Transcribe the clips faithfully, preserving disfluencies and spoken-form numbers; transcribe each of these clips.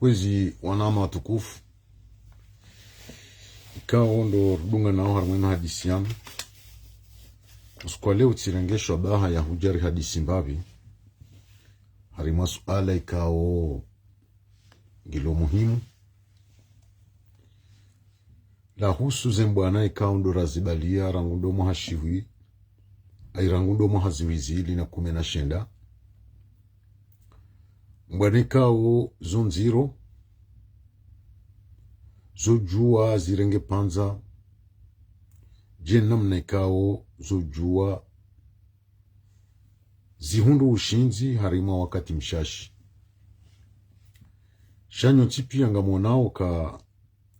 Kwezi wananya watukufu, ikao ndo ridunga nao harimwa inu hadisi yanu. Usiku wa leo tsirenge shabaha ya hudja rihadisi mbapvi harimwa suala ikao ngilo muhimu, lahusu ze mbwana ikao ndo razibalia rangu ndo mwaha shihwi, ayi rangu ndo mwaha zihwi zili na kume na shenda. Mbwana ikao zo ndziro, zo djuwa zirenge pvandza, dje namna ikao zo djuwa zihundru ushindzi harimwa wakati mshashi. Sha nyontsi pia ngamwonao ka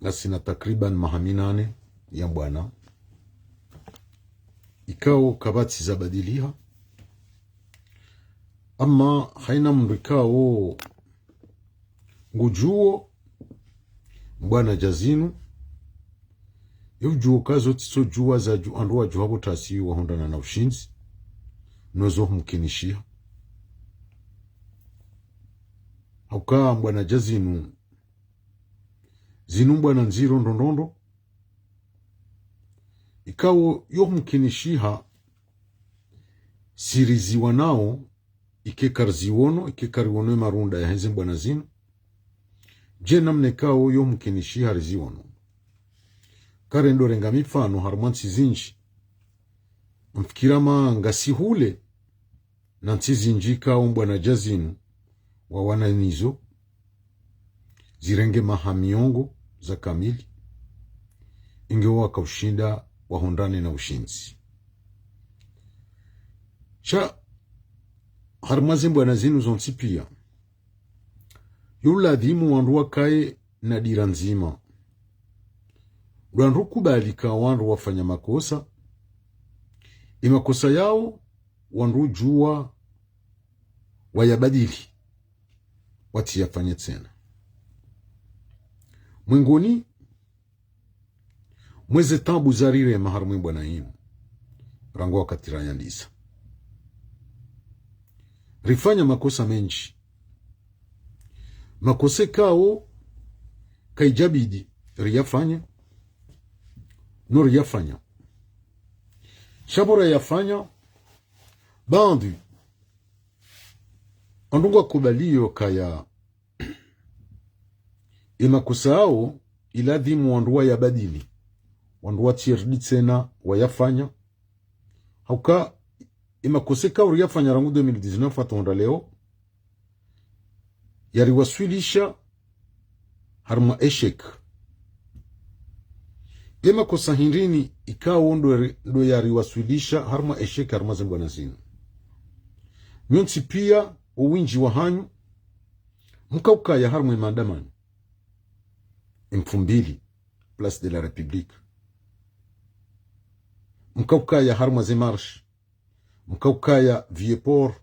ngasina takriban maha minane ya mbwana ikao kapvatsi zabadiliha. Ama haina mndru ikao ngudjuo mbwana dja zinu, ye udjuo ka zo tsi zo djuwa za dju-, wandru wadjuha pvo tasi wahundrana na ushindzi, no zo humkinishiha. Hauka mbwana dja zinu, zinu mbwana ndziro ndrondrondro, ikao yo humkinishiha si riziwanao, ike kariziwono, ike kariwono ye marunda yahe ze mbwana zinu. Dje namna ikao yo humkinishiha riziwono. Karendo renga mifano harimwa ntsi zinji. Mfikira ma ngasi hule na ntsi zinji ikao mbwana dja zinu wawana nizo, zirenge maha miongo za kamili, inge waka ushinda wahundrane na ushindzi. Sha harimwa ze mbwana zinu zontsi pia, yo ladhimu wandru wakaye na dira ndzima. Wandru kubali ka wandru wafanya makosa, ye makosa yao wandru djuwa wayabadili, watsi yafanye tsena. Mwengoni mwa ze tabu zarirema harimwa mbwana inu, rangu wakati rayandisa, rifanya makosa menji. Makosa ikao kaidjabidi riyafanye, no riyafanya. Sha pvo rayafanya, baadhwi wandru ngwakubalio kaya ye makosa yao iladhimu wandru wayabadili, wandru watsi yaridi tsena wayafanya. Hauka ye makosa ikao riyafanya rangu deux mille dix-neuf hata hundra leo, yariwaswilisha harimwa échec. Ye makosa hindrini ikao ndo yari-, ndo yariwaswilisha harimwa échec harimwa ze mbwana zinu? Nyontsi pia, owinji wahanyu mkaukaya harimwa ye maandamano, ye mfumbili, Place de la République. Mkaukaya harimwa ze marche, mkaukaya Vieux Port,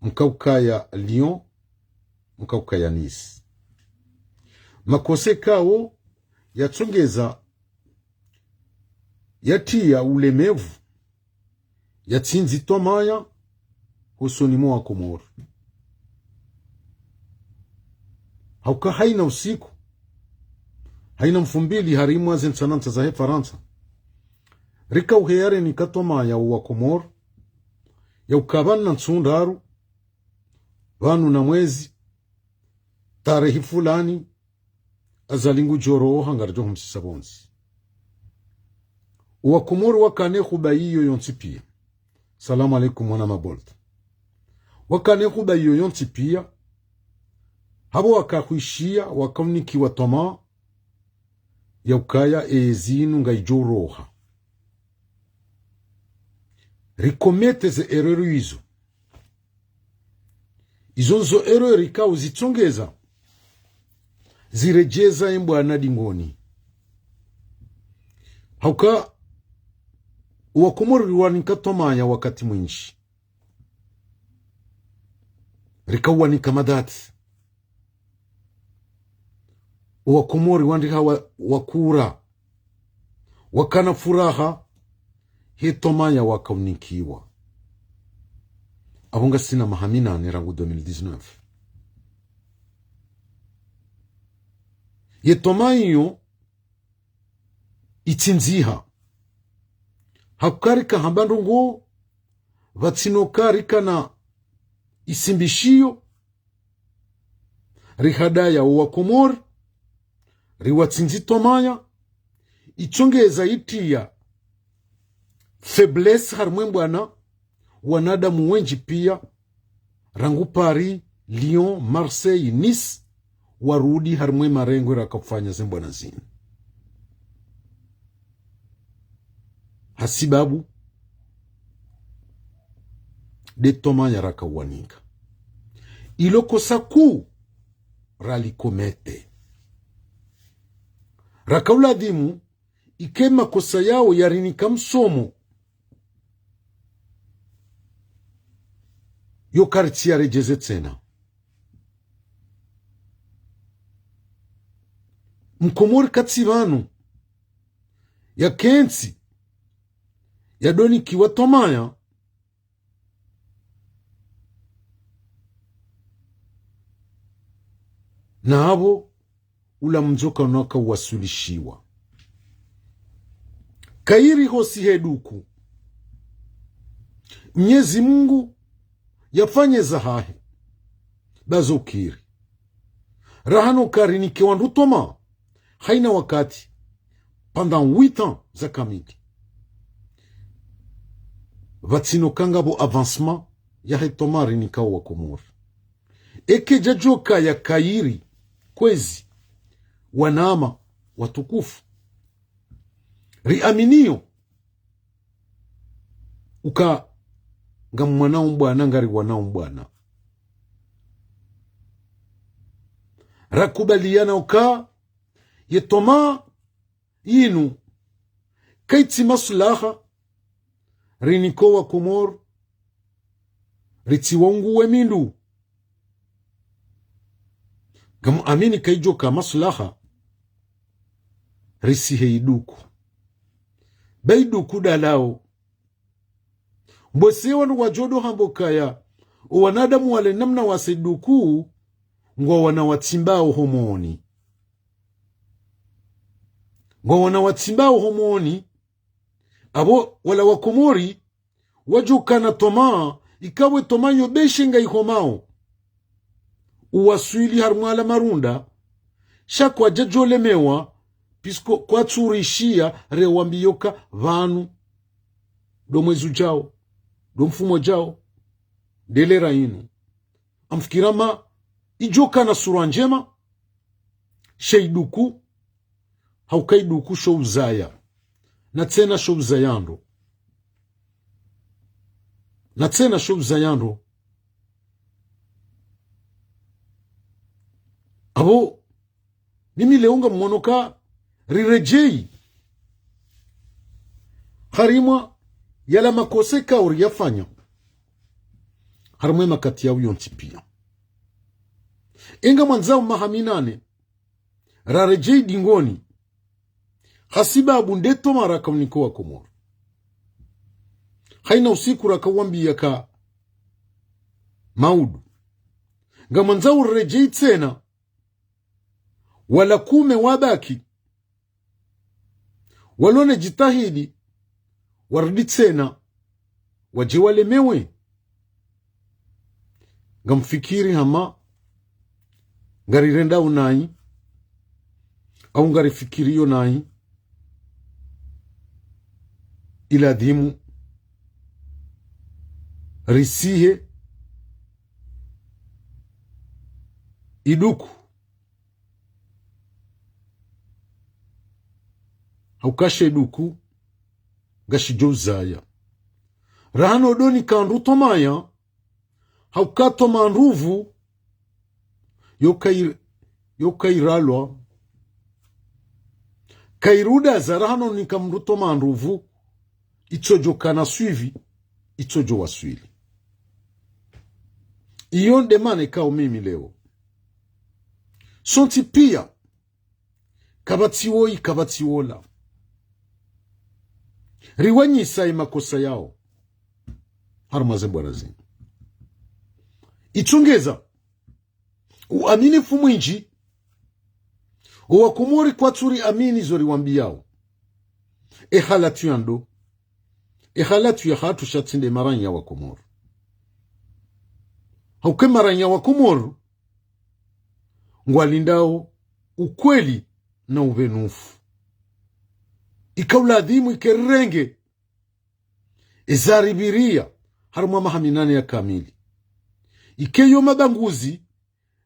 mkaukaya Lyon, mkaukaya Nice. Makosa ikao yatsongeza, yatiya ulemevu, yatsindzi twamaya hosoni mwa Wakomori. Hauka haina usiku, haina mfumbili harimwa ze ntsanantsa zahe Farantsa, rika uheya renika twamaya wo Wakomori, ya uka pvanu na ntsu ndraru, pvanu na mwezi, tarehi fulani, Azali ngudjo roha, ngaridjo humsisa pvondze. Owakomori wakane huba iyo yontsi pia. Salamu alaikum, mwana Mabolt. Wakane huba iyo yontsi pia. Hapvo wakahwishiya, wakaunikiwa twamaa ya ukaya ezi inu ngayidjo roha. Rikomete ze erreur izo. Izo ndzo erreur ikao zitsongeza ziredjeza embwana dingoni. Hauka, owakomori riwanika twamaa wakati mwindji. Rikawanika madhwamana. Owakomori wandriha wa, wakura. Wakana furaha, he twamaa wakaunikiwa. Apvo ngasina maha minane rangu deux mille dix-neuf. Ye twamaa iyo itsindziha. Hauka rika hamba ndrongoo, pvatsina uka rika na isimbishiyo, rihadaya owakomori, riwatsindzi twamaa, itsongeza itriya faiblesse harimwa e mbwana, wanadamu wendji pia, rangu Paris, Lyon, Marseille, Nice, warudi harimwa e marengo raka ufanya ze mbwana zinu. Hasibabu, nde twamaa raka uwanika. Ilo kosa kuu ralikomete. Raka uladhimu, ike makosa yao yarinika msomo, yo karitsi yaredjeze tsena. Mkomori katsi pvanu, yakentsi, yadonikiwa twamaa, na apvo ula mdzoka unaka uwaswilishiwa. Kayiri hosi he duku. Mnyezi Mungu yafanye zahahe. Bazo kiri. Rahana uka rinike wandru twamaa, haina wakati, pendant huit ans za kamili, pvatsina uka ngapvo avancement yahe twamaa rinika owakomori. Eke djadjoka ya kayiri, kwezi, wananya, watukufu, riaminiyo uka ngamwanao mbwana, ngariwanao mbwana. Rakubaliana uka ye twamaa yinu kayitsi maslaha, rinike owakomori, ritsiwaunguwe mindru. Ngamuamini kayidjoka maslaha, risihe iduku. Ba iduku ndalao. Mbwese wandru wadjo do hamba ukaya, owanadamu wale namna wasa iduku, ngwawana watsimbao homoni. Ngwawana watsimbao homoni, apvo wala wakomori, wadjokana twamaa, ikao e twamaa iyo beshe ngayihomao uwaswili harimwa ala marunda, sha kwadjadjolemewa, puisque kwatsurishiya rewambiyo uka pvanu ndo mwezi udjao, ndo mfumo udjao, nde lera inu. Ngamfikiri amba idjokana sura ndjema, she iduku, hauka iduku sho uzaya. Na tsena sho uzaya ndro. Na tsena sho uzaya ndro. Apvo, mimi leo ngamwono uka riredjeyi harimwa yala makosa ikao riyafanya harimwa e makati yao yontsi pia. Engamwandzao maha minane, raredjeyi dingoni, hasibabu nde twamaa raka unika owakomori. Haina usiku raka uwambiya uka maudu, ngamwandzao riredjeyi tsena, wala kume wabaki, walo ne djitihadi, warudi tsena, wadje walemewe. Ngamfikiri hama, ngarirendao nayi, au ngarifikiriyo nayi, iladhimu risihe iduku. Hauka she iduku ngashidjo uzaya. Rahana odonika ndru twamaa, hauka twamaa ndrupvu, yo kayi-, yo kayiralwa, kayirudaza. Rahana onika mndru twamaa ndrupvu, itsodjokana suivi, itsodjo waswili. Iyo nde maana ikao mimi leo, sontsi pia, kapvatsi woyi, kapvatsi wola, riwanyisa ye makosa yao harumwa ze mbwana zinu. Itsongeza uaminifu mwindji, Owakomori kwatsu riamini zo riwambiyao. Ehalatwi ya ndo. Ehalatwi ya hatru sha tsi nde maranya wa Komori. Hauka emaranya wa Komori ngwalindao ukweli na uvenufu. Ika uladhimu ike rirenge eza ripviria harumwa maha minane ya kamili. Ike yo mabanguzi,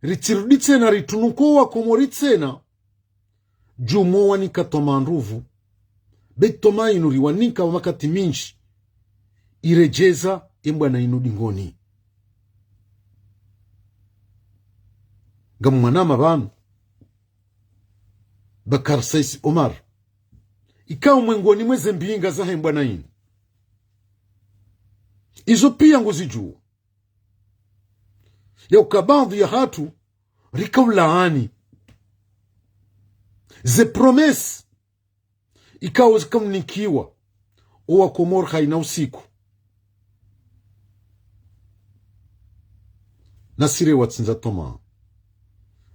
ritsirudi tsena ritunuko owakomori tsena, djuu mwa wanika twamaa ndruvu. Be twamaa inu riwanika wa makati mindji, iredjeza embwana inu dingoni. Ngamwanama pvanu Bakar Saisi Omar, ikao mwengoni mweze mbinga zahe mbwana inu. Izo pia nguzidjuo. Yauka baadhwi ya hatru rika ulaani ze promesse ikao zika unikiwa owakomori haina usiku. Nasi rewatsindza twamaa.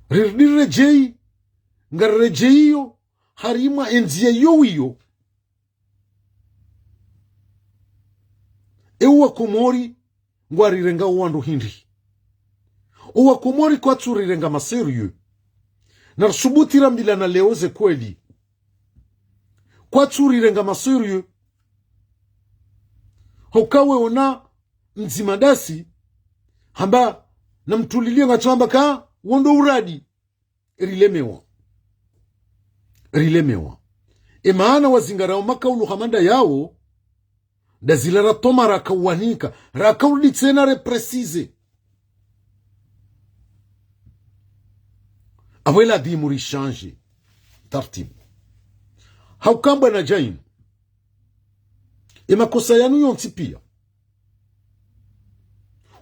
Rirudi riredjei, ngariredjeio harimwa endziya iyo iyo. E owakomori ngwarirenga owandru hindri? Owakomori kwatsu rirenga ma sérieux. Na risubuti rambilana leo ze kweli. Kwatsu rirenga ma sérieux. Hauka we ona mdzima dasi, hamba namtulilie ngatsu hamba ka wo ndo uradi. Rilemewa. Rilemewa. Emaana wazingarao makaulu hama nda yao, nda zila ratwamaa raka uwanika, raka urudi tsena repréciser. Apvo eladhimu rishanje tartibu. Hauka mbwana djainu, emakosa yanu yontsi pia,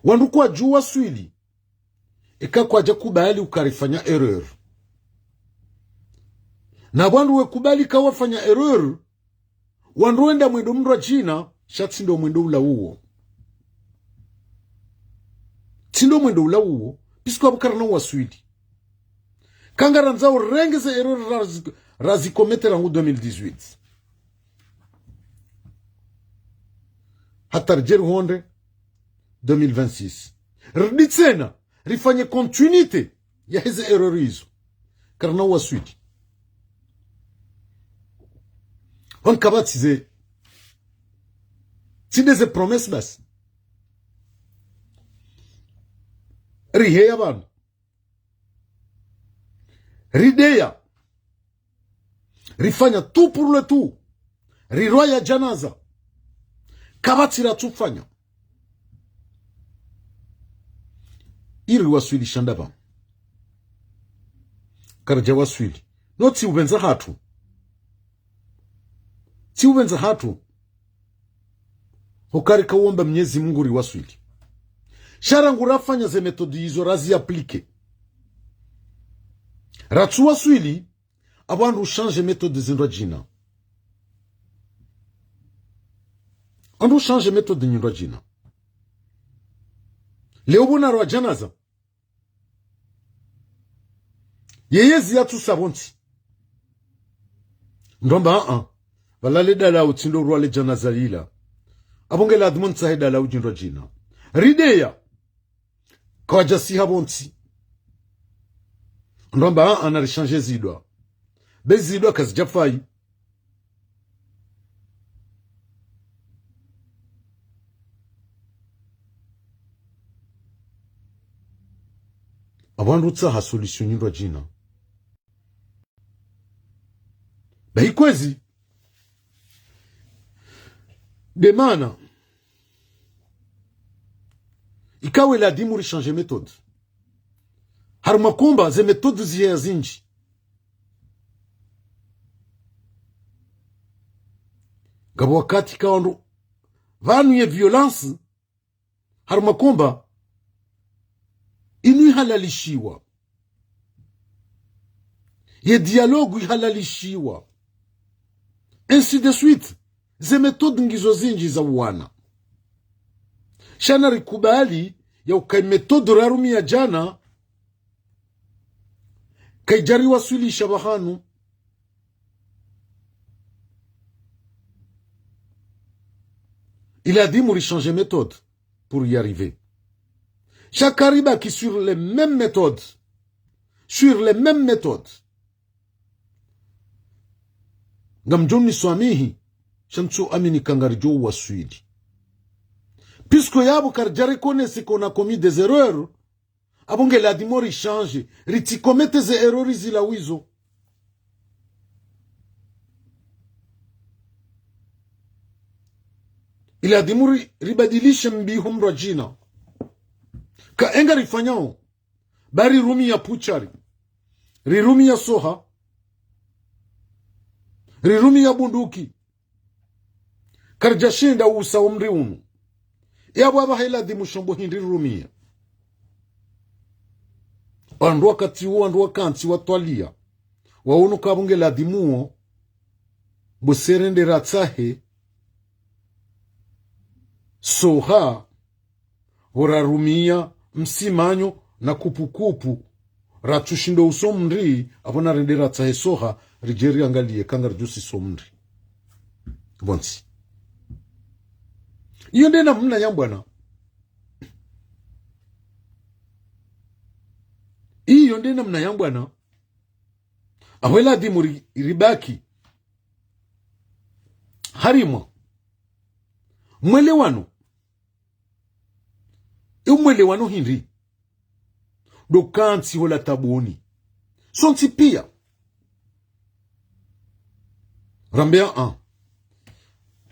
wandru kwadjuwa swili, eka kwadja kubali uka rifanya erreur. Na wandru wekubali ka wafanya erreur, wandru wenda mwendo mndru adjina, sha tsi ndo mwendo ula uwo. Tsi ndo mwendo ula uwo, puisque apvo karina uwaswili. Kangarandzao rirenge ze erreur razi-, razicommettre rangu deux mille dix-huit. Hata ridje rihundre deux mille vingt-six. Rudi tsena, rifanye continuité yaheze erreur izo. Karina uwaswili. Wanu kapvatsi ze, tsi nde ze promesse basi. Riheya pvanu. Rideya. Rifanya tout pour le tout. Rirwaya djanaza. Kapvatsi ratsufanya. Iri waswili sha nda pvanu. Karadja waswili. No tsi upvendza hatru. Tsi upvendza hatru. Hauka rika uomba Mnyezi Mungu riwaswili. Sha rangu rafanya ze méthode izo razi appliquer, ratsu waswili, apvo wandru ushanje méthode zindru adjina. Wandru ushanje méthode nyindru adjina. Leo pvo narwa djanaza. Yeye ziyatsusa pvontsi. Ndo amba, a-a. Pvala le dalau tsi ndo urwa le djanaza lila. Apvo nge ladhimu ntsahe dalau djindru adjina. Rideya. Kawadjasiha pvontsi. Ndo amba, a-a, narishanje zidwa. Be zidwa kazidjafayi. Apvo wandru utsaha solution nyindru adjina. Bahi kwezi. Nde maana ikao eladhimu rishanje méthode. Harumwa combat, ze méthode ziheya zindji. Ngapvo wakati ikao wandru, pvanu ye violence harumwa combat inu ihalalishiwa. Ye dialogue ihalalishiwa. Ainsi de suite. Ze méthode ngizo zindji za uwana. Sha narikubali yauka ye méthode rarumia djana, Kaidjari waswilisha pvahanu. Iladhimu ri changer méthode pour y arriver. Sha karibaki sur les mêmes méthodes. Sur les mêmes méthodes. Ngamdjo niswamihi, sha ntsu amini ka ngaridjo waswili. Puisque yapvo karidja reconnaître qu'on a commis des erreurs, apvo nge ladhimu ri changer, ritsi commettre ze erreurs zila wizo. Iladhimu ri, ribadilishe mbi ho mdru wadjina. Ka enga rifanyao, ba rirumia puchari, rirumia soha, rirumia bunduki. Karidja shinda usa omri unu. Yapvo apvaha iladhimu shombo hindri rirumia. Wandru wakati uwo, wandru wakantsi watwalia. Waono ka apvo nge ladhimu wo, bo sirende ratsahe soha, pvo rarumia msimanyo na kupukupu, ratsushindo usa omri, apvo narende ratsahe soha, ridje riangalie ka ngaridjo usa omri. Pvontsi. Iyo nde namna ya mbwana. Iyo nde namna ya mbwana. Apvo iladhimu ri, ribaki harimwa mwelewano. E mwelewano hindri? Ndo kantsi hola tabuni. Sontsi pia. Rambe a, a.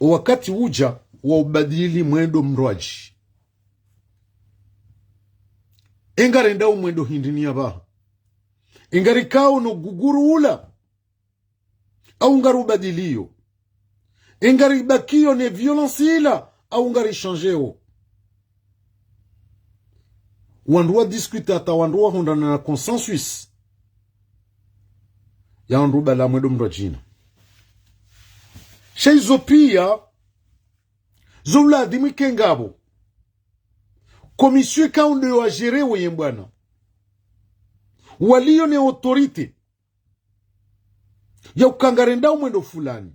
O wakati udja wa ubadili mwendo mdru wadji. Enga renda o mwendo hindri ni yapvaha. Enga rikao no guguru ula, au ngari ubadilio. Enga ribakiyo ne violence ila, au ngari changeo. Wandru wa discuter hata wandru wahundrana na consensus ya wandru bala mwendo mdru wadjina. Sha izo pia, zo uladhimu ike ngapvo commission ikao ndo yo wa gérer wo ye mbwana. Waliyo ne autorité ya uka ngarenda o mwendo fulani.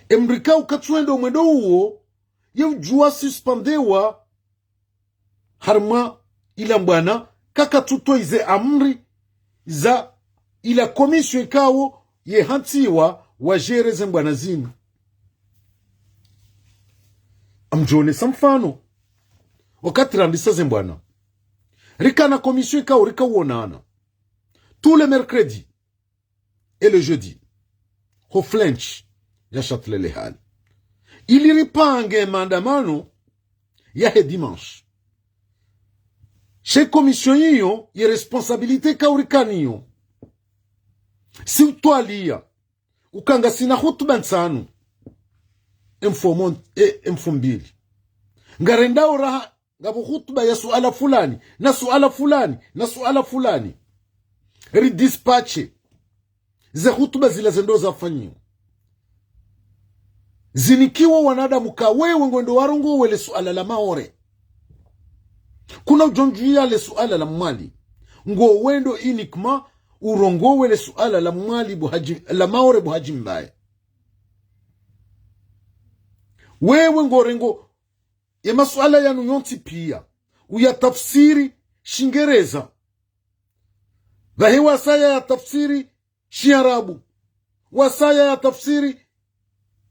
E mdru ikao katsuenda o mwendo uwo, ye udjua suspendewa harimwa ila mbwana, ka katsutoa ize amri za ila commission ikao ye hantsiwa wa gérer ze mbwana zinu. Ngamdjo onesa mfano. Wakati randisa ze mbwana, rikana commission ikao rika uonana tous les mercredis et le jeudi, ho French ya Châtelet-Les Halles, ili ripange maandamano yahe dimanche. She commission iyo ye responsabilité ikao rikanayo, si utwalia uka ngasina hutuba ntsanu, e mfumo, e, e mfumbili. Ngarendao raha ngapvo hutuba ya suala fulani, na suala fulani, na suala fulani. Ridispatche ze hutuba zila zendo zafanyiwa. Zinikiwa wanadamu ka wewe ngwendo warongowe le suala la Maore. Kuna udjo ndjia le suala la Mwali. Ngo wendo uniquement urongowe le suala la Mwali bo Hadji, la Maore bo Hadji Mbae. Wewe ngorengo ye masuala yanu yontsi pia, uyatafsiri Shingereza. Pvahe wasaya yatafsiri Shiarabu. Wasaya yatafsiri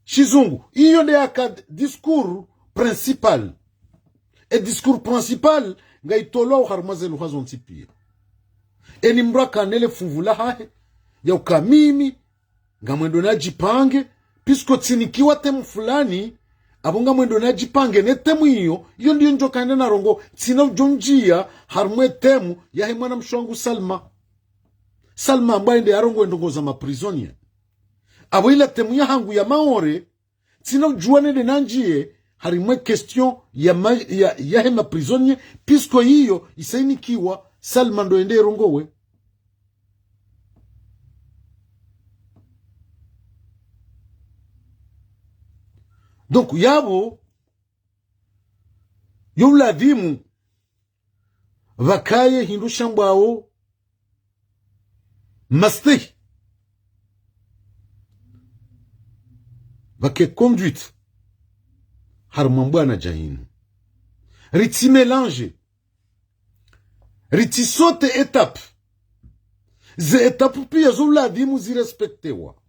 Shizungu. Iyo nde yaka discours principal. E discours principal ngaitolwao harumwa ze lugha zontsi pia. Eni mdru akane le funvu lahahe, ya uka mimi ngamwendo nadjipange, puisque tsinikiwa thème fulani, apvo ngamwendo nadjipange ne thème iyo, iyo ndiyo ndjo kaenda narongoa, tsina udjo ndjia harumwa e thème yahe mwanamshe wangu Salma. Salma ambao ende yarongoe ndrongoo za ma prisonniers. Apvo ila thème yahangu ya Maore, tsina udjua nende nandjie harimwa e question ya ma, ya, yahe ma prisonniers, puisque iyo isa inikiwa Salma ndo ende erongowe. Donc, yapvo, yo uladhimu pvakaye hindru shambwao Mastehi. Pvwake conduite. Harimwa mbwana djahinu. Ritsi mélanger. Ritsi sauter étape. Ze étape piya zo ladhimu zirespektewa.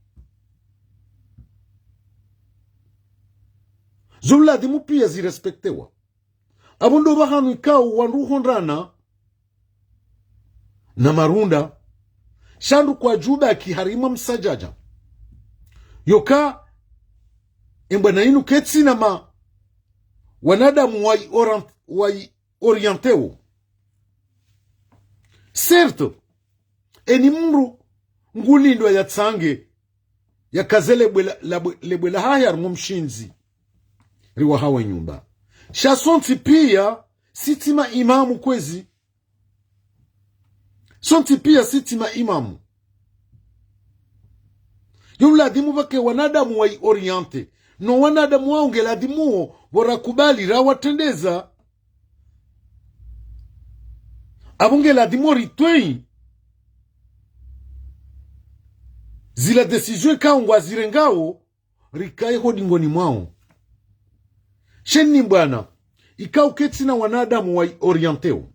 Zo ladhimu piya zirespektewa. Apvo ndo pvahanu ikao wandru uhondrana na marunda. Sha ndo kwadjubaki harimwa msadjadja. Yoka, embwana inu ketsina ma wanadamu wa i orient-, wa i orientéo. Certes, eni mndru ngulindwa yatsange, yakaze lebwe la, la bwe-, lebwe lahahe harimwa mshindzi. Riwahawe nyumba. Sha sontsi piya, sitsi ma imamu kwezi. Sontsi piya sitsi ma imamu. Yo ladhimu pvwake wanadamu wa i orienté. No wanadamu wao nge ladhimu wo, pvo rakubali rawatrendeza. Apvo nge ladhimu ritweyi. Zila décision ikao ngwazirengao, rikaye ho dingoni mwao. Sha eni mbwana, ikao ketsina wanadamu wa i orientéo.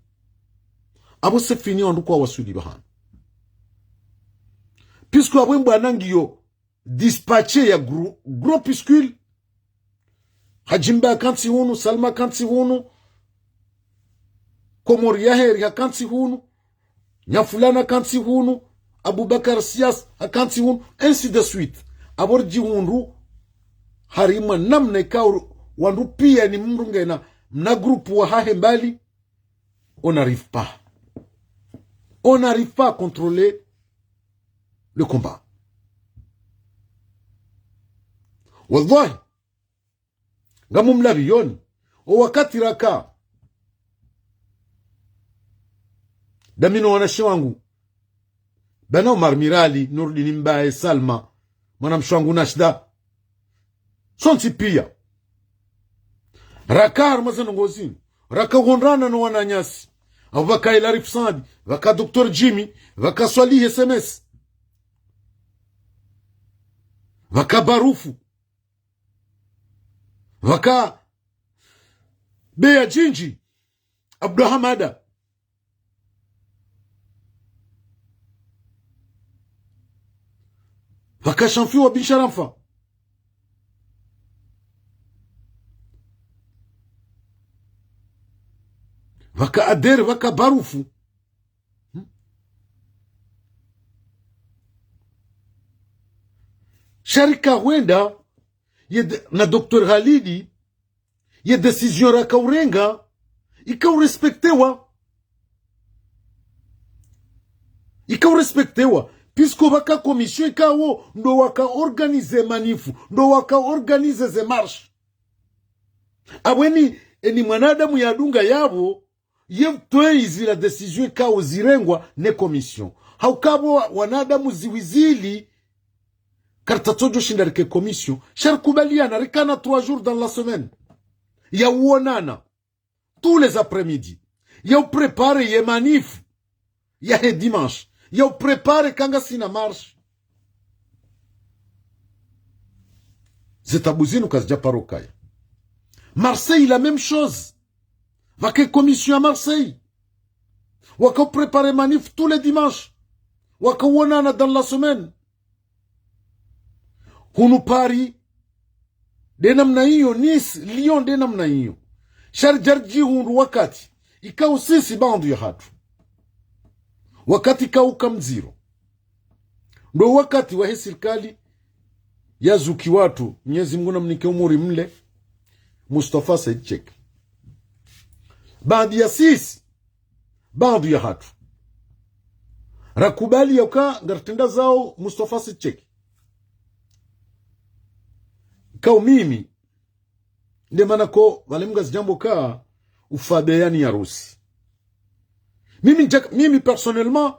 Apvo c'est fini wandru kwawaswili pvahanu. Puisque apvo embwana ngiyo dispatché ya gro-, groupuscule. Hadjimba hakantsi hunu, Salma hakantsi hunu. Komori ya heri hakantsi hunu. Nyafulana hakantsi hunu. Abubakar Sias hakantsi hunu. Ainsi de suite. Apvo ridjihundru harimwa namna ikao wandru piya eni mndru ngena mna groupe wahahe mbali. On n'arrive pas. On n'arrive pas à contrôler le combat. Wallahi, ngamumlapviyoni, o wakati raka, ndami no wanashe wangu, bwana Omar Mirali, Nurdini Mbaye, Salma, mwanamshe wangu Nashda. Sontsi piya. Raka harimwa ze ndrongoo zinu. Raka uhondrana no wananyasi. Apvo pvwaka Elari Fusadi, pvwaka Docteur Jimmy, pvwaka Swalihi S M S. Pvwaka Barufu. Pvwaka Beya Djindji, Abdou Hamada. Pvwaka Shanfi wa Bin Sharanfa. Pvwaka Ader, pvwaka Barufu. Hmm? Sha rika hwenda, ye de-, na Docteur Khalidi, ye décision raka urenga, ika urespektewa. Ika urespektewa. Puisque pvwaka commission ikao, ndo waka organiser manif, ndo waka organiser ze marche. Apvo eni, eni mwanadamu yadunga yapvo, ye mtweyi zila décision ikao zirengwa ne commission. Hauka apvo wa-, wanadamu ziwi zili, karitsodjo shinda rike commission. Sha rikubaliana, rikana trois jours dans la semaine ya uonana. Tous les après-midi. Ya upréparer ye manif yahe dimanche. Ya upréparer eka ngasina marche. Ze tabu zinu kazidja paro kaya. Marseille, la même chose. Pvwake commission ya Marseille. Waka upréparer manif tous les dimanches. Waka uonana dans la semaine. Hunu Paris, de namna iyo, Nice, Lyon, de namna iyo. Sha ridja ridjihundru wakati ikao sisi baadhwi yahatru, wakati ikao uka mdziro. Ndo wakati wahe sirikali ya zuki watru, Mnyezi Mngu namnike umuri mle, Mustafa Said Cheikh. Baadhwi ya sisi, baadhwi yahatru, rakubali yauka ngaritrendezao Mustafa Said Cheikh. Kao mimi, nde mana ko pvale mngazidjambo ka ufa beyani ya harusi. Mimi ndjaka, mimi personnellement,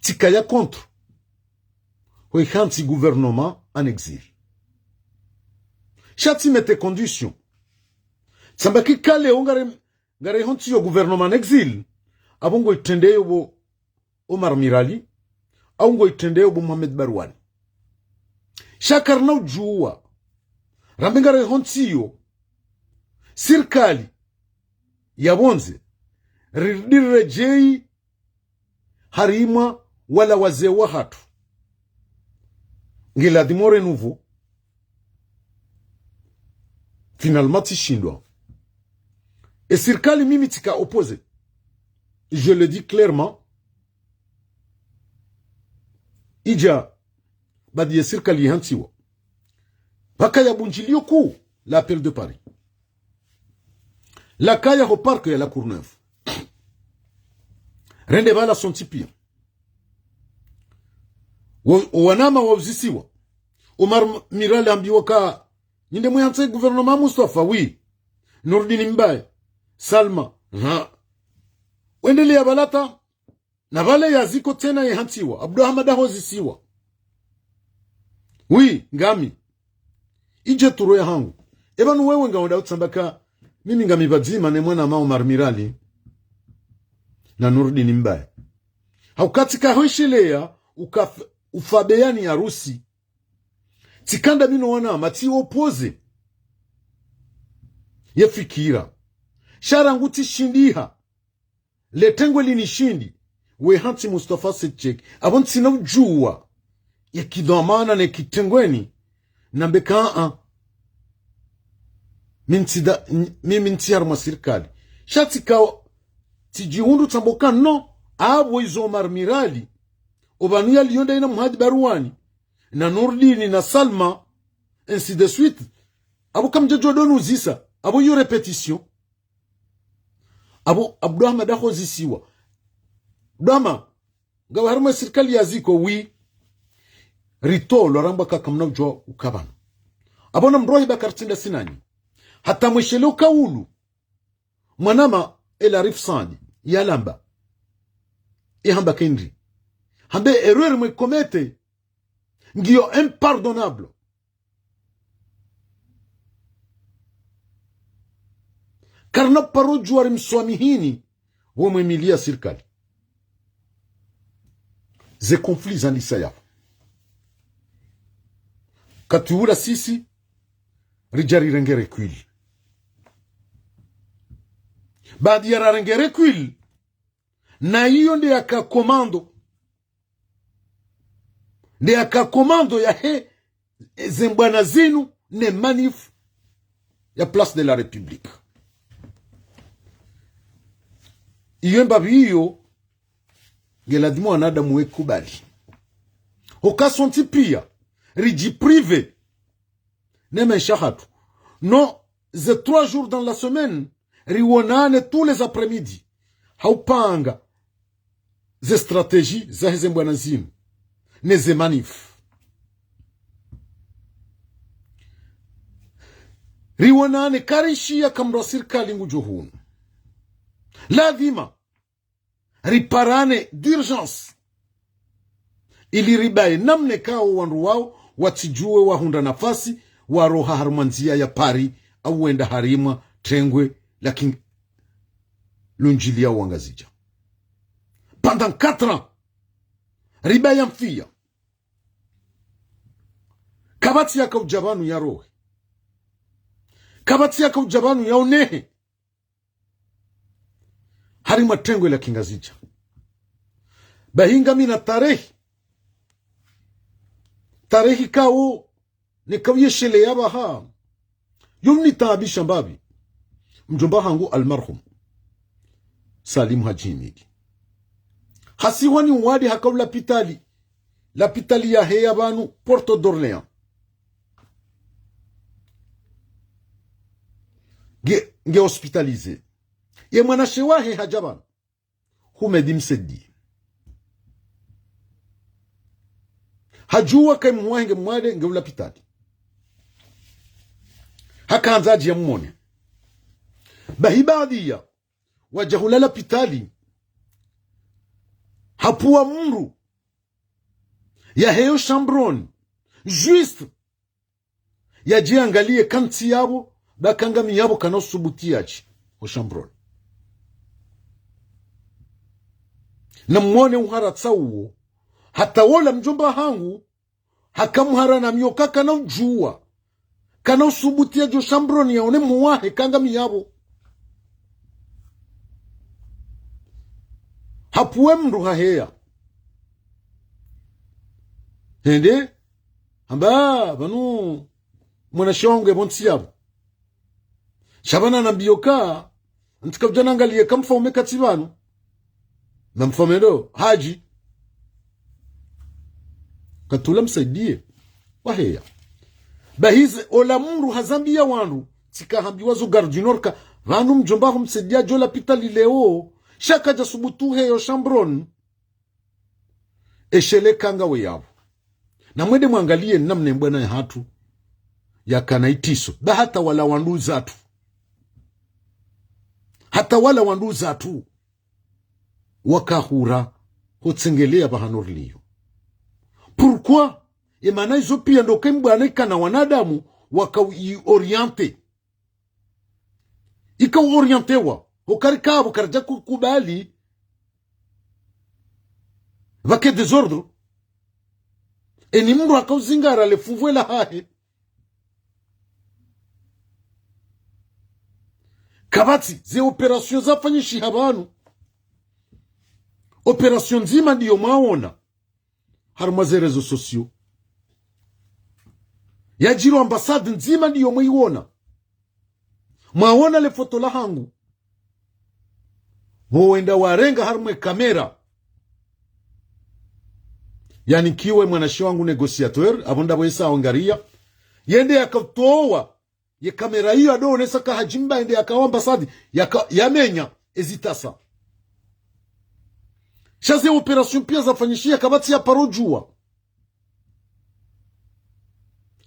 tsikaya contre ho ihantsi gouvernement en exil. Sha tsi mettre condition. Tsamba ki kale o ngare, ngare ihantsi yo gouvernement en exil, apvo ngo itrendeyo pvo Omar Mirali, au ngo itrendeo bo Mohamed Barwane. Sha karina udjuwa, rambe ngari hontsiyo, sirikali ya pvondze, rirudi riredjeyi harimwa wala wazee wahatru. Ngiladhimu renouveau. Finalement, tsishindwa. E sirikali mimi tsika opposé. Je le dis clairement. Idja, baada ye sirikali ihantsiwa, pvakaya bundjilio kuu la Appel de Paris. Lakaya ho parc ya La Courneuve. Rende pvala sontsi pia. Wo, wanama wauzisiwa. Omar M-, Mirali hambiwa ka, nyi nde mwehantsi gouvernement Mustafa, oui. Nurdine Mbaye, Salma, ha. Wendeleya pvala ta, na pvale Yaziko tsena yehantsiwa, Abdou Ahmada hozisiwa. Oui, ngami. Idje turo yahangu. Epvanu wewe ngawenda utsamba ka, mimi ngami pvadzima ne mwanama Omar Mirali na Nurdine Mbaye. Hauka tsika hwesheleya, uka f-, ufa beyani ya Rusi. Tsika ndami no wanama, tsi opposé ye fikira. Sha rangu tsishindiha, le tengwe linishindi, wehantsi Mustafa Said Cheikh. Apvo ntsina udjuwa ye kidhwamana ne kitengweni, nambe ka a, mi ntsi da, n-, mimi ntsi harimwa sirikali. Sha tsika, tsidjihundru tsambo ka no, apvo izo Omar Mirali, opvanu yaliyo ndaye na Mohamed Barwane, na Nurdine, na Salma, ainsi de suite. Apvo kamdjadjuwa ndo nuzisa, apvo iyo répétition. Apvo Abdou Ahmada hozisiwa. Abdou Ahmada, ngawe harimwa sirikali ya Yaziko, oui. Ritolwa rambwa ka kamna udjuwa uka pvanu. Apvo namrohe Bakar Tsinda Sinani. Hata mweshele uka ulu. Mwanama El Arif Saadi, yalamba. Ihamba kendri. Hambe erreur mwe commettre ngiyo impardonnable. Karina paro djuwa rimswamihini, wo mwe miliya sirikali. Ze conflits zandisa yapvo. Katuwula sisi, ridja rirenge recul. Baada ya rarenge recul, na iyo nde yaka commando. Nde yaka commando yahe ze mbwana zinu ne manif ya Place de la République. Iyo mbapvi iyo, ngeladhimu wanadamu wekubali. Hoka sontsi pia, ridji privé ne maesha hatru. No, ze trois jours dans la semaine, riwonane tous les après-midi. Haupanga ze stratégie zahe ze mbwana zinu, ne ze manif. Riwonane karishiya kamrwa sirikali ngudjo hunu. Ladhima riparane d'urgence. Ili ribaye namna ikao wandru wao watsidjuwe wahundra nafasi, waroha harimwa ndziya ya Paris, au wenda harimwa tengwe la King lundjiliya Wangazidja. Pendant quatre ans, ribaya mfiya. Kapvatsi yaka udja pvanu yarohe. Kapvatsi yaka udja pvanu yaonehe. Harimwa tengwe la Kingazidja. Bahi ngamina tarehi. Tarehi ikao, neka uyesheleya pvaha. Yo mnitaabisha mbapvi. Mdjomba hangu almarhum Salim Hadji Himidi. Hasihwa ni uwadi haka ulapitali. Lapitali yaheya pvanu Porte d'Orléans. Nge, nge hospitalisé. Ye mwanashe wahe hadja pvanu. Houmed Msaidié. Hadjuwa ka mhuu wahe nge mwade nge ulapitali. Haka handza adje yamwone. Bahi baadhiya wadja hula lapitali. Hapvuwa mdru yaheyo shambroni. Juste yadje yangaliye kantsi yapvo, ba ka ngami yapvo kana usubuti yadje ho shambroni. Na mwone uharatsa uwo. Hata wola mdjomba hangu, haka mhara na mioka kana udjuwa. Kana usubuti yadjo shambroni yaone mwahe kanga miyapvo. Hapvuwe mndru haheya. Hende, hamba, pvanu, mwanashe wangu yapvo ntsi yapvo. Sha pvanu nambiyo ka, ntsi kapvadja nangaliye ka mfaume katsi pvanu. Na mfaume ndo, hadji. Katsula msaidiye. Waheya. Bahize, ola mndru hazambiya wandru, tsika hambiwa zo Gare du Nord ka, pvanu mdjomba ho msaidiya djo lapitali leo, sha kadja subutu heyo shambroni. Eshele kanga we yapvo. Na mwende mwangaliye namna mbwana yahatru yakana itriso. Ba hata wala wandru zatru. Hata wala wandru zatru. Wakahura, hotsengelea pvahanu riliyo. Pourquoi? Emana izo piya ndo ka mbwana ikana wanadamu, waka i orienté. Ika u orientewa, hukari kapvo karadja kukubali, pvake désordre. Eni mndru haka uzingara le fuvwe lahahe. Kapvatsi, ze opération zafanyishiha pvanu. Opération ndzima ndiyo mwaona. Harumwa ze réseaux sociaux. Yadjiri ambassade ndzima ndiyo mwayiona. Mwaona le foto lahangu. Pvo wenda warenga harumwa kamera. Yanikiwe mwanashe wangu négociateur, apvo ndapvo yesa wangariya. Yende yakatowa ye kamera iyo yado onesa ka hadjimba yende yakawo ambassade, yaka, yamenya ezitasa. Sha ze opération piya zafanyishiha kapvatsi ya paro djuwa.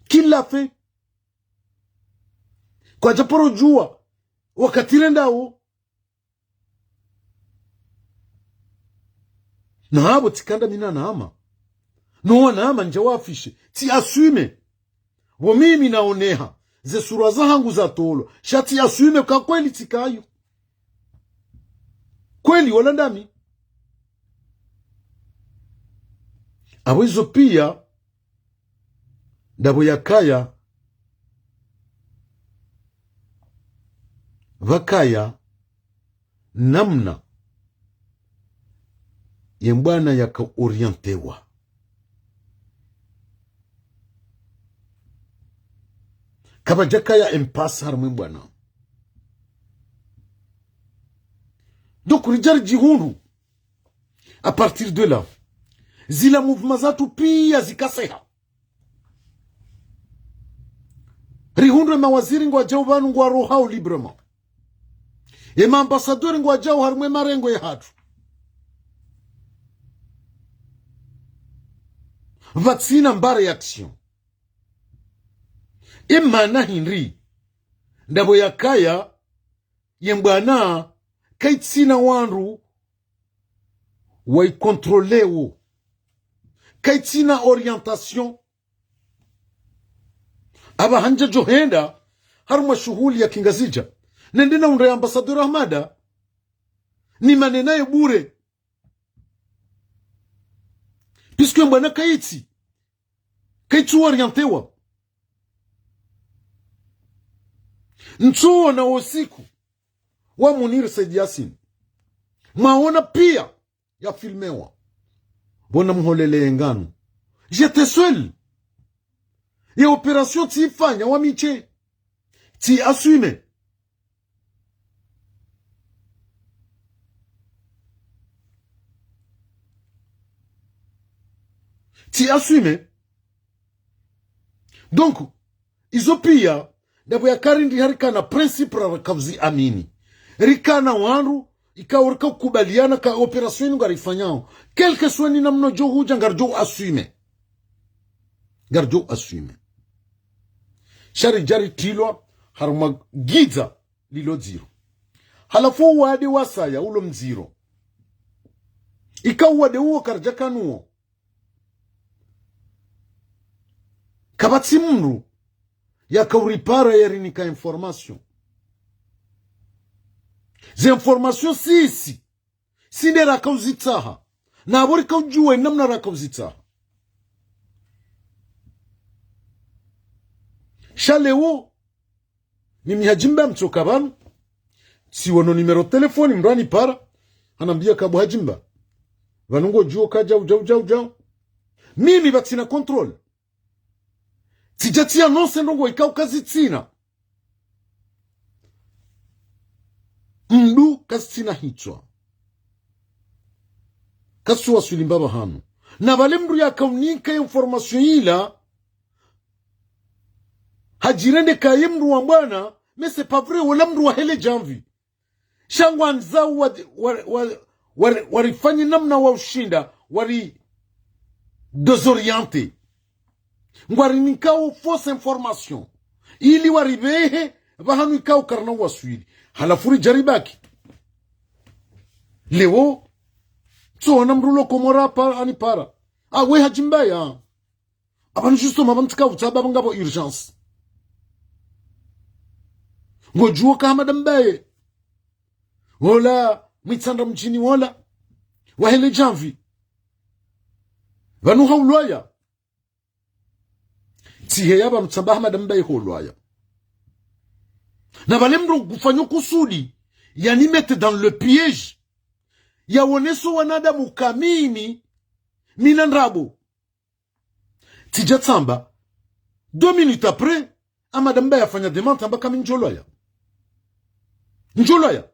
Kila fe. Kwadja paro djuwa. Wakati rendawo. Na apvo tsikanda mi na nama. No wanama ndja wafishe. Tsi assume. Pvo mimi naoneha. Ze sura zahangu zatolwa. Sha tsi assume ka kweli tsikayo. Kweli wala ndami. Apvo izo piya. Ndapvo yakaya, pvakaya namna ye mbwana yaka orientewa. Kapvadjakaya impasse harumwa ye mbwana. Donc, ridja ridjihundru. À partir de là, zila mouvement zatru piya zikaseha. Rihundru ye mawaziri ngwadjao pvanu ngwarohao librement. Ye ma ambassadeur ngwadjao harumwa ye marengo yahatru. Pvatsina mba réaction. Ye mana hindri, ndapvo yakaya, ye mbwana, kayitsina wandru wayi contrôleo. Kayitsina orientation. Apvaha ndjadjo henda, harumwa shuhuli ya Kingazidja. Nende nahundre ambassadeur Ahmada. Nimane naye bure. Puisque mbwana kayitsi. Kayitsu orientewa. Ntsuona wo usiku wa Munir Said Yasin. Mwaona piya ya filmewa. Pvo namholele ye nganu. J'étais seul. Ye opération tsiifanya wa mi tse. Tsi assume. Tsi assume. Donc, izo piya, ndapvo yakaya rindri harikana principe ra rakavuzi amini. Rikana wandru, ikao rika ukubaliana ka opération inu ngarifanyao. Quel que soit ni namna djo hudja ngaridjo assume. Ngaridjo assume. Sha ridja ritrilwa, harumwa gidza lilo dziro. Halafu uwade wasaya ulo mdziro. Ika uwade uwo karidjakanuwo. Kapvatsi mndru yakauripara yarinika information. Ze information sisi, si nde rakauzitsaha. Na apvo rikaudjuwa ye namna rakauzitsaha. Sha leo, mimi Hadjimba mtsoka pvanu, tsiwono numéro téléphone, mndru hanipara, hanambia ka bo Hadjimba, pvanu ngodjuo ka djau, djau, djau, djau. Mimi pvatsina contrôle. Tsidja tsi annonce ndrongo ikao kazitsina. Mndru kazitsina hitswa. Kasuwaswili mbapvi hanu. Na pvale mndru yakaunika information ila, hadjirende ka ye mndru wa mbwana, mais c'est pas vrai, wola mndru wa hele djamvi. Sha ngwandzao wa, wa, wa, wa, warifanye namna wa ushinda, wari désorienter. Ngwarinikao fausse information. Ili waripvehe, pvahanu ikao karina waswili. Halafu ridja ribaki. Leo, tsoona mndru lo Komori pa, hanipara. Ah, we Hadjimba ya. Apvanu justement, apvanu tsika utsaha pvanu ngapvo urgence. Ngodjuo ka Hamada Mbaye. Wola, Mwitsandra mdjini wola. Wa hele djamvi. Pvanu haulwaya. Tsiheya pvanu tsamba Hamada Mbaye haulwaya. Na pvale mndru ngufanyo kusudi, yani mettre dans le piège. Yaoneso wanadamu ka mimi, mina ndrabo. Tsidja tsamba, deux minutes après, Hamada Mbaye hafanya demande hamba ka mi ndjolwaya. Ndjolwaya.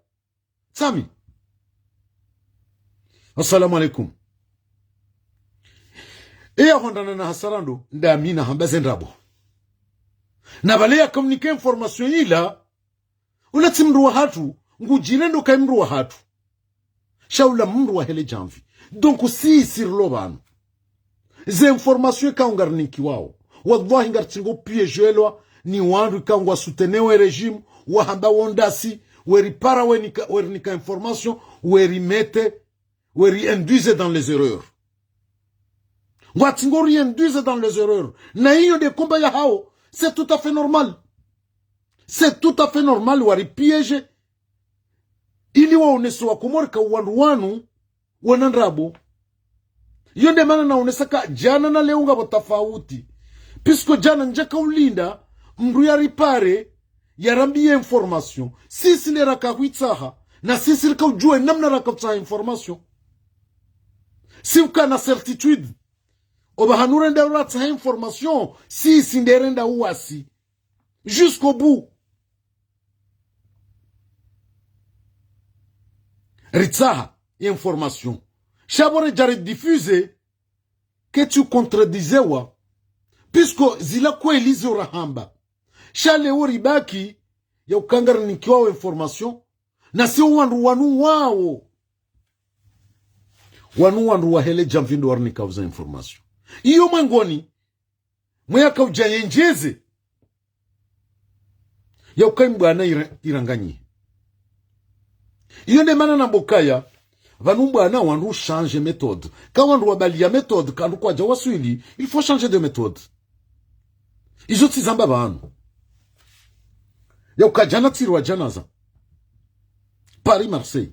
Sami. Assalamu alaikum. Eya hondana na hasara ndo, nda mi nahamba ze ndrabo. Na pvale yakaunika information ila, ula tsi mndru wahatru, ngudjirendo ka mndru wahatru. Sha ula mndru wa hele djamvi. Donc, si, si rilo pvanu. Ze information ikao ngarinikiwao. Wallahi ngaritsingo piégelwa ni wandru ikao ngwa soutenir ye régime, wahamba wo ndasi, weripara wenika, werinika information, weri mettre, weri induire dans les erreurs. Ngwatsingo ri induire dans les erreurs. Na iyo nde combat yahao, c'est tout à fait normal. C'est tout à fait normal, wari piéger. Ili waonese wa Komori ka wandru wanu, wana ndrabo. Iyo nde mana naonesa ka djana na leo ngapvo tafauti. Puisque djana ndjaka ulinda, mndru yaripare, yarambiye information. Sisi nde raka huitsaha, na sisi rika udjuwa namna raka utsaha information. Si ukana certitude, opvahanu renda uratsaha information, sisi nde renda uwasi. Jusqu'au bout. Ritsaha ye information. Sha pvo redja ridiffuser, ketsu contredire wa. Puisque zila kweli zo rahamba. Sha leo ribaki, ya uka ngarinikiwao information, na si wandru wanu wao. Wanu wandru wa hele djamvi ndo warinikao ze information. Iyo mwengoni, mwe yaka udja yendjeze. Ya uka mbwana ira-, iranganyi. Iyo nde mana namba ukaya, pvanu mbwana wandru changer méthode. Ka wandru wabaliya méthode, ka wandru kwadja waswili, il faut changer de méthode. Izo tsi zamba pvanu. Ya uka djana tsirwa djanaza. Paris, Marseille.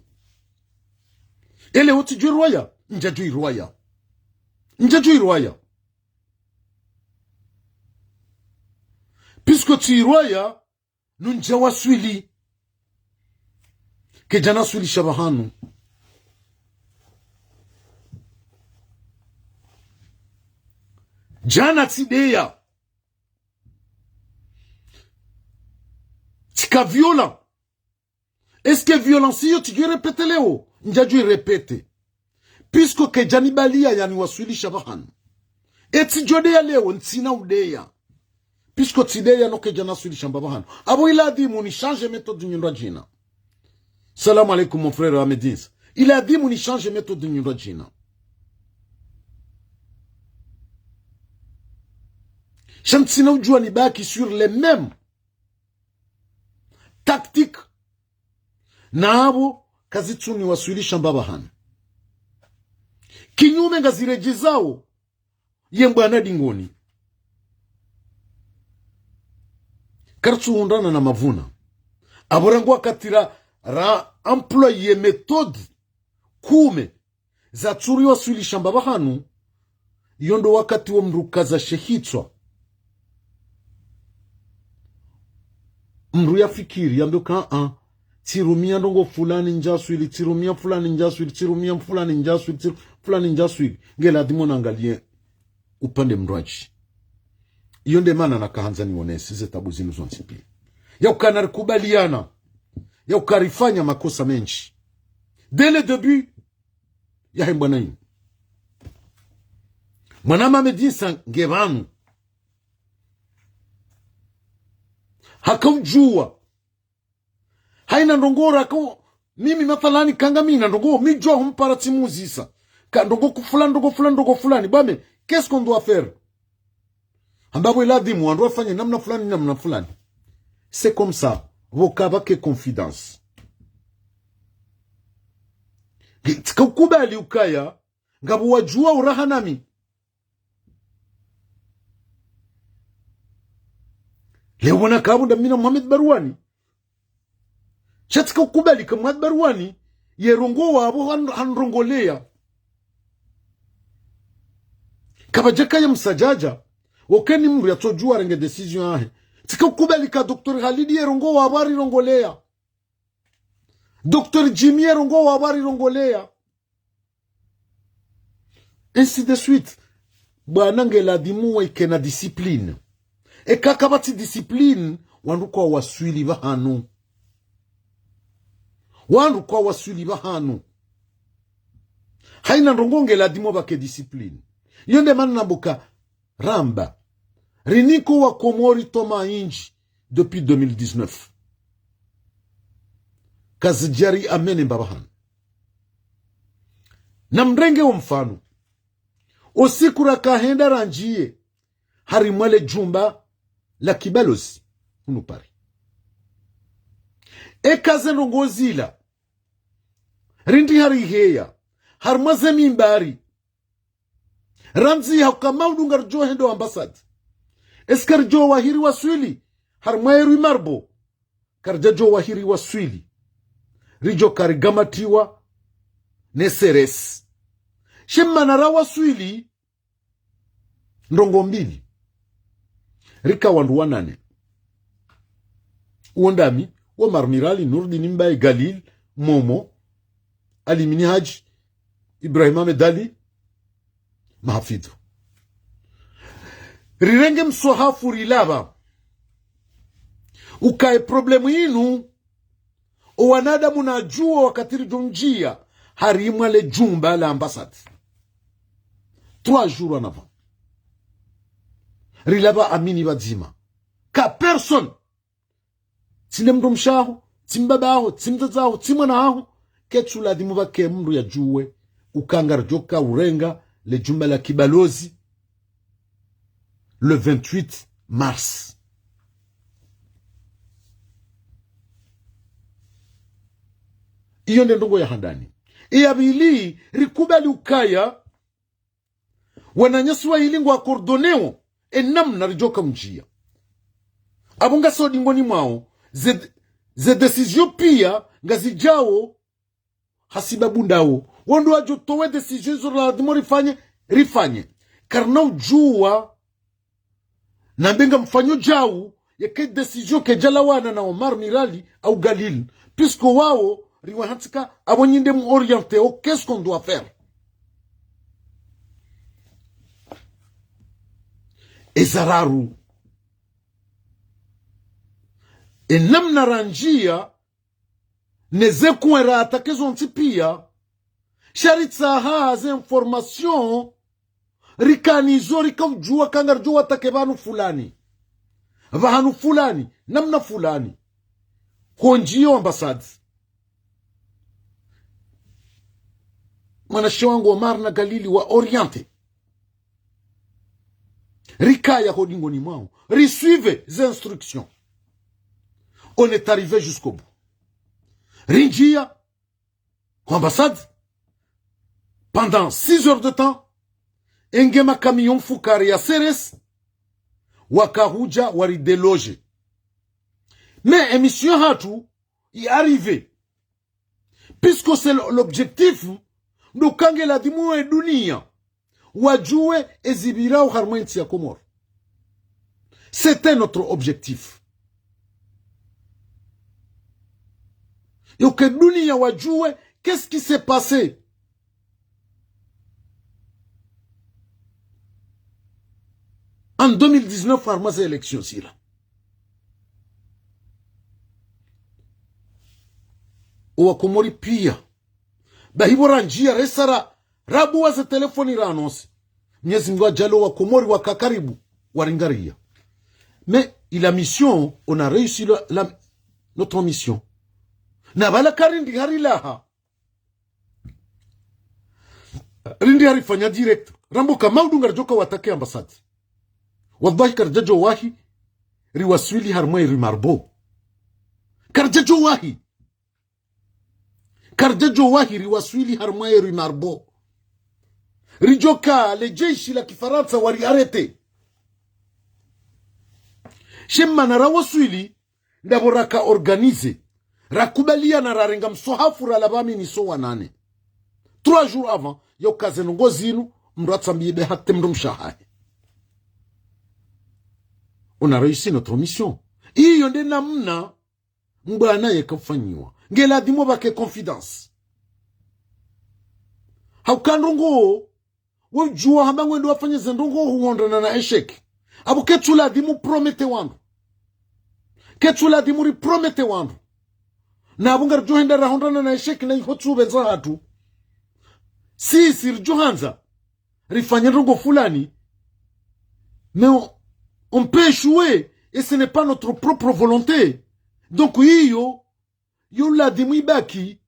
Ele wo tsidjo irwaya, ndjadjo irwaya. Ndjadjo irwaya. Puisque tsi irwaya, nundja waswili. Kedjana swili sha pvahanu. Djana tsideya. Tsika violent. Est-ce que violence iyo tsidjo irépéter leo? Ndjadjo irépéter. Puisque kedjanibaliya yani waswilisha pvahanu. Etsidjo deya leo, ntsina udeya. Puisque tsideya no kedjana swili shamba pvahanu. Apvo iladhimu ni changer méthode nyundra djina. Salam alaikum, mon frère Ahmed Insa. Iladhimu ni changer méthode nyundra djina. Sha ntsina udjuwa nibaki sur les mêmes tactiques. Na apvo kazitsuni waswilisha mbapvahanu. Kinyume ngaziredjezao ye mbwana dingoni. Karitsuhundrana na mavuna. Apvo rangu wakati ra, ra employer méthode kume, zatsuri waswili shamba pvahanu, iyo ndo wakati wo mndru kaza she hitswa. Mndru yafikiri, yambe uka, a, tsirumia ndrongo fulani ndjaswili, tsirumia fulani ndjaswili, tsirumia fulani ndjaswili, tsiru-, fulani ndjaswili. Nge ladhimu nangalie upande mndrwadji. Iyo nde mana nakahandza niwonese ze tabu zinu zontsi pia. Ya uka narikubaliana, ya uka rifanya makosa mendji. Dès le début, yahe mbwana inu. Mwana Mamedisa nge pvanu. Hakaudjuwa. Haina ndrongo raka, mimi mathalani kanga mina ndrongo, mi djuwa humpara tsimuzisa. Ka ndrongo kufulani, ndrongo fulani, ndrongo fulani. Bwa me, qu'est-ce qu'on doit faire? Hamba pvo iladhimu, wandru wafanye namna fulani, namna fulani. C'est comme ça. Pvo kapvake confidence. Tsika ukubali ukaya, ngapvo wadjuwa uraha nami. Leo wana kapvo nda mi na Mohamed Barwani. Sha tsika ukubali ka Mohamed Barwani, ye rongowa pvo han-, hanrongoleya. Kapvadjaka ya msadjadja, wo keni mndru yatsodjuwa renge décision yahe. Tsika ukubali ka Docteur Khalid ye rongowa pvo harirongoleya. Docteur Jimmy ye rongowa pvo harirongoleya. Ainsi de suite. Bwana nge ladhimu waike na discipline. Eka kapvatsi discipline, wandru kwawaswili pvahanu. Wandru kwawaswili pvahanu. Haina ndrongo nge ladhimu pvake discipline. Iyo nde mana nambuka ramba. Riniko wa Komori toma indji depuis deux mille dix-neuf. Kazidjari amene mbapvahanu. Namrenge wo mfano. Osiku rakahenda randjiye harimwa le djumba la kibalozi hunu Paris. Eka ze ndrongo zila, rindri hariheya harimwa ze mimbari, randzi hauka maudu ngaridjo hendo ambassade. Est-ce que ridjo wahiri waswili harimwa ye rue Marbo? Karidjadjo wahiri waswili. Ridjo karigamatiwa ne C R S. She mana rawaswili ndrongo mbili. Rika wandru wanane. Uwo ndami, wo Omar Mirali, Nurdin Mbaye, Galil, Momo, Ali Minhaj, Ibrahim Ahmed Ali, Mahafidhu. Rirenge mswahafu rilapva. Ukaye problème inu, o wanadamu nadjuwa wakati ridjo ndjiya harimwa le djumba la ambassade. Trois jours en avant. Rilapva amini pvadzima. Ka personne. Tsi ne mndru mshe waho, tsi mbaba waho, tsi mdzadze waho, tsi mwana waho. Ketsu ladhimu pvake mndru yadjuwe uka ngaridjo ka urenga le djumba la kibalozi le vingt-huit mars. Iyo nde ndrongo ya handani. Iya pvili, rikubali ukaya wananyasi wayili ngwa coordonnéo, e namna ridjo ka undjiya. Apvo ngasi o dingoni mwawo, ze, ze décision piya ngazidjawo hasibabu ndawo. Wo ndo wadjo towe décision zo ladhimu rifanye, rifanye. Karina udjuwa nambe ngamfanyo djawu, yeke décision kedjalawana na Omar Mirali au Galil. Puisque wawo, riwahantsika, apvo nyi nde mu orienté o qu'est-ce qu'on doit faire. Eza raru. E namna randjiya, ne ze kwera attaqué zontsi piya, sha ritsaha ze information, rika nizo, rika udjuwa ka ngaridjo attaqué pvanu fulani, pvahanu fulani, namna fulani. Hondjiyo ambassade. Mwanashe wangu Omar na Galili wa orienté. Rikaya ho dingoni mwawo. Risuive ze instructions. On est arrivé jusqu'au bout. Rindjiya ho ambassade pendant six heures de temps. Enge makamiyo mfukare ya C R S, wakahudja wari déloger. Mais e mission yahatru i arrivé. Puisque c'est le, l'objectif, Ndo uka nge ladhimu ye dunia wadjuwe ezipvirao harumwa entsi ya Komori. C'était notre objectif. Yo uka dunia wadjuwe qu'est-ce qui s'est passé en deux mille dix-neuf harumwa ze élections zila. Owakomori pia. Bahi pvo randjia resara, rabuwa ze telefoni ra annonce. Mwenyezi Mungu adjaaliya owakomori waka karibu, waringaria. Mais il a mission, on a réussi la, la, notre mission. Na pvala karindi harilaha. Rindi harifanya direct. Rambo ka maudu ngaridjoka watake ambassade. Wallahi karidjadjo wahi riwaswili harumwa ye rue Marbo. Karidjadjo wahi. Karidjadjo wahi riwaswili harumwa ye rue Marbo. Ridjoka le jeshi la Kifarantsa wari arrêté. She mana rawaswili, ndapvo raka organisé, rakubaliana, rarenga mswahafu ralapva mi niso wanane. Trois jours avant, yo uka ze ndrongoo zinu, mndru atsambiye be hata mndru mshe wahahe. On a réussi notre mission. Iyo nde namna mbwana yeka ufanyiwa. Nge ladhimu pvake confidence. Hauka ndrongoo, we udjuwa hamba ngwendo wafanye ze ndrongoo huhondana na échec. Apvo ketsu ladhimu promettre wandru. Ketsu ladhimu ripromettre wandru. Na apvo ngaridjo henda rahondana na échec na iho tsu upvendza hatru. Si, si ridjo handza rifanye ndrongoo fulani. Mais on, on peut échouer et ce n'est pas notre propre volonté. Donc iyo, yo ladhimu ibaki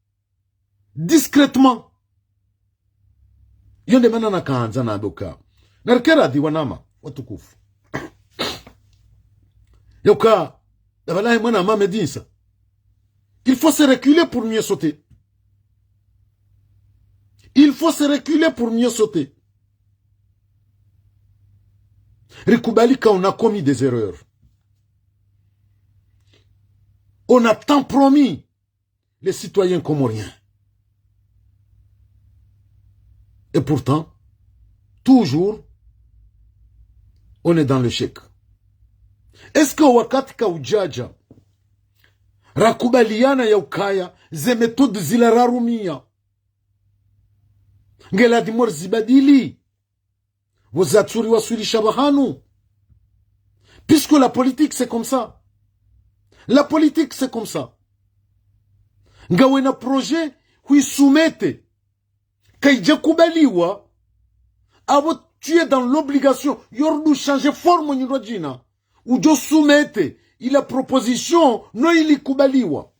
discrètement. Yo nde mana nakahandza nambe uka, narike radhi wananya watukufu. Yo uka, ndapvalahi mwananya Ahmed Insa. Il faut se reculer pour mieux sauter. Il faut se reculer pour mieux sauter. Rikubali ka on a commis des erreurs. On a tant promis les citoyens comoriens. Et pourtant, toujours, on est dans l'échec. Est-ce que wakati kaudjadja rakubaliana ya ukaya ze méthodes zila rarumia nge ladhimu rizibadili? Pvo zatsuri waswilisha pvahanu. Puisque la politique, c'est comme ça. La politique, c'est comme ça. Ngawe na projet, huisoumettre. Kaidja kubaliwa, apvo tu es dans l'obligation, yo rudi uchanger forme nyindro djina. Udjo soumettre ila proposition, no ili kubaliwa.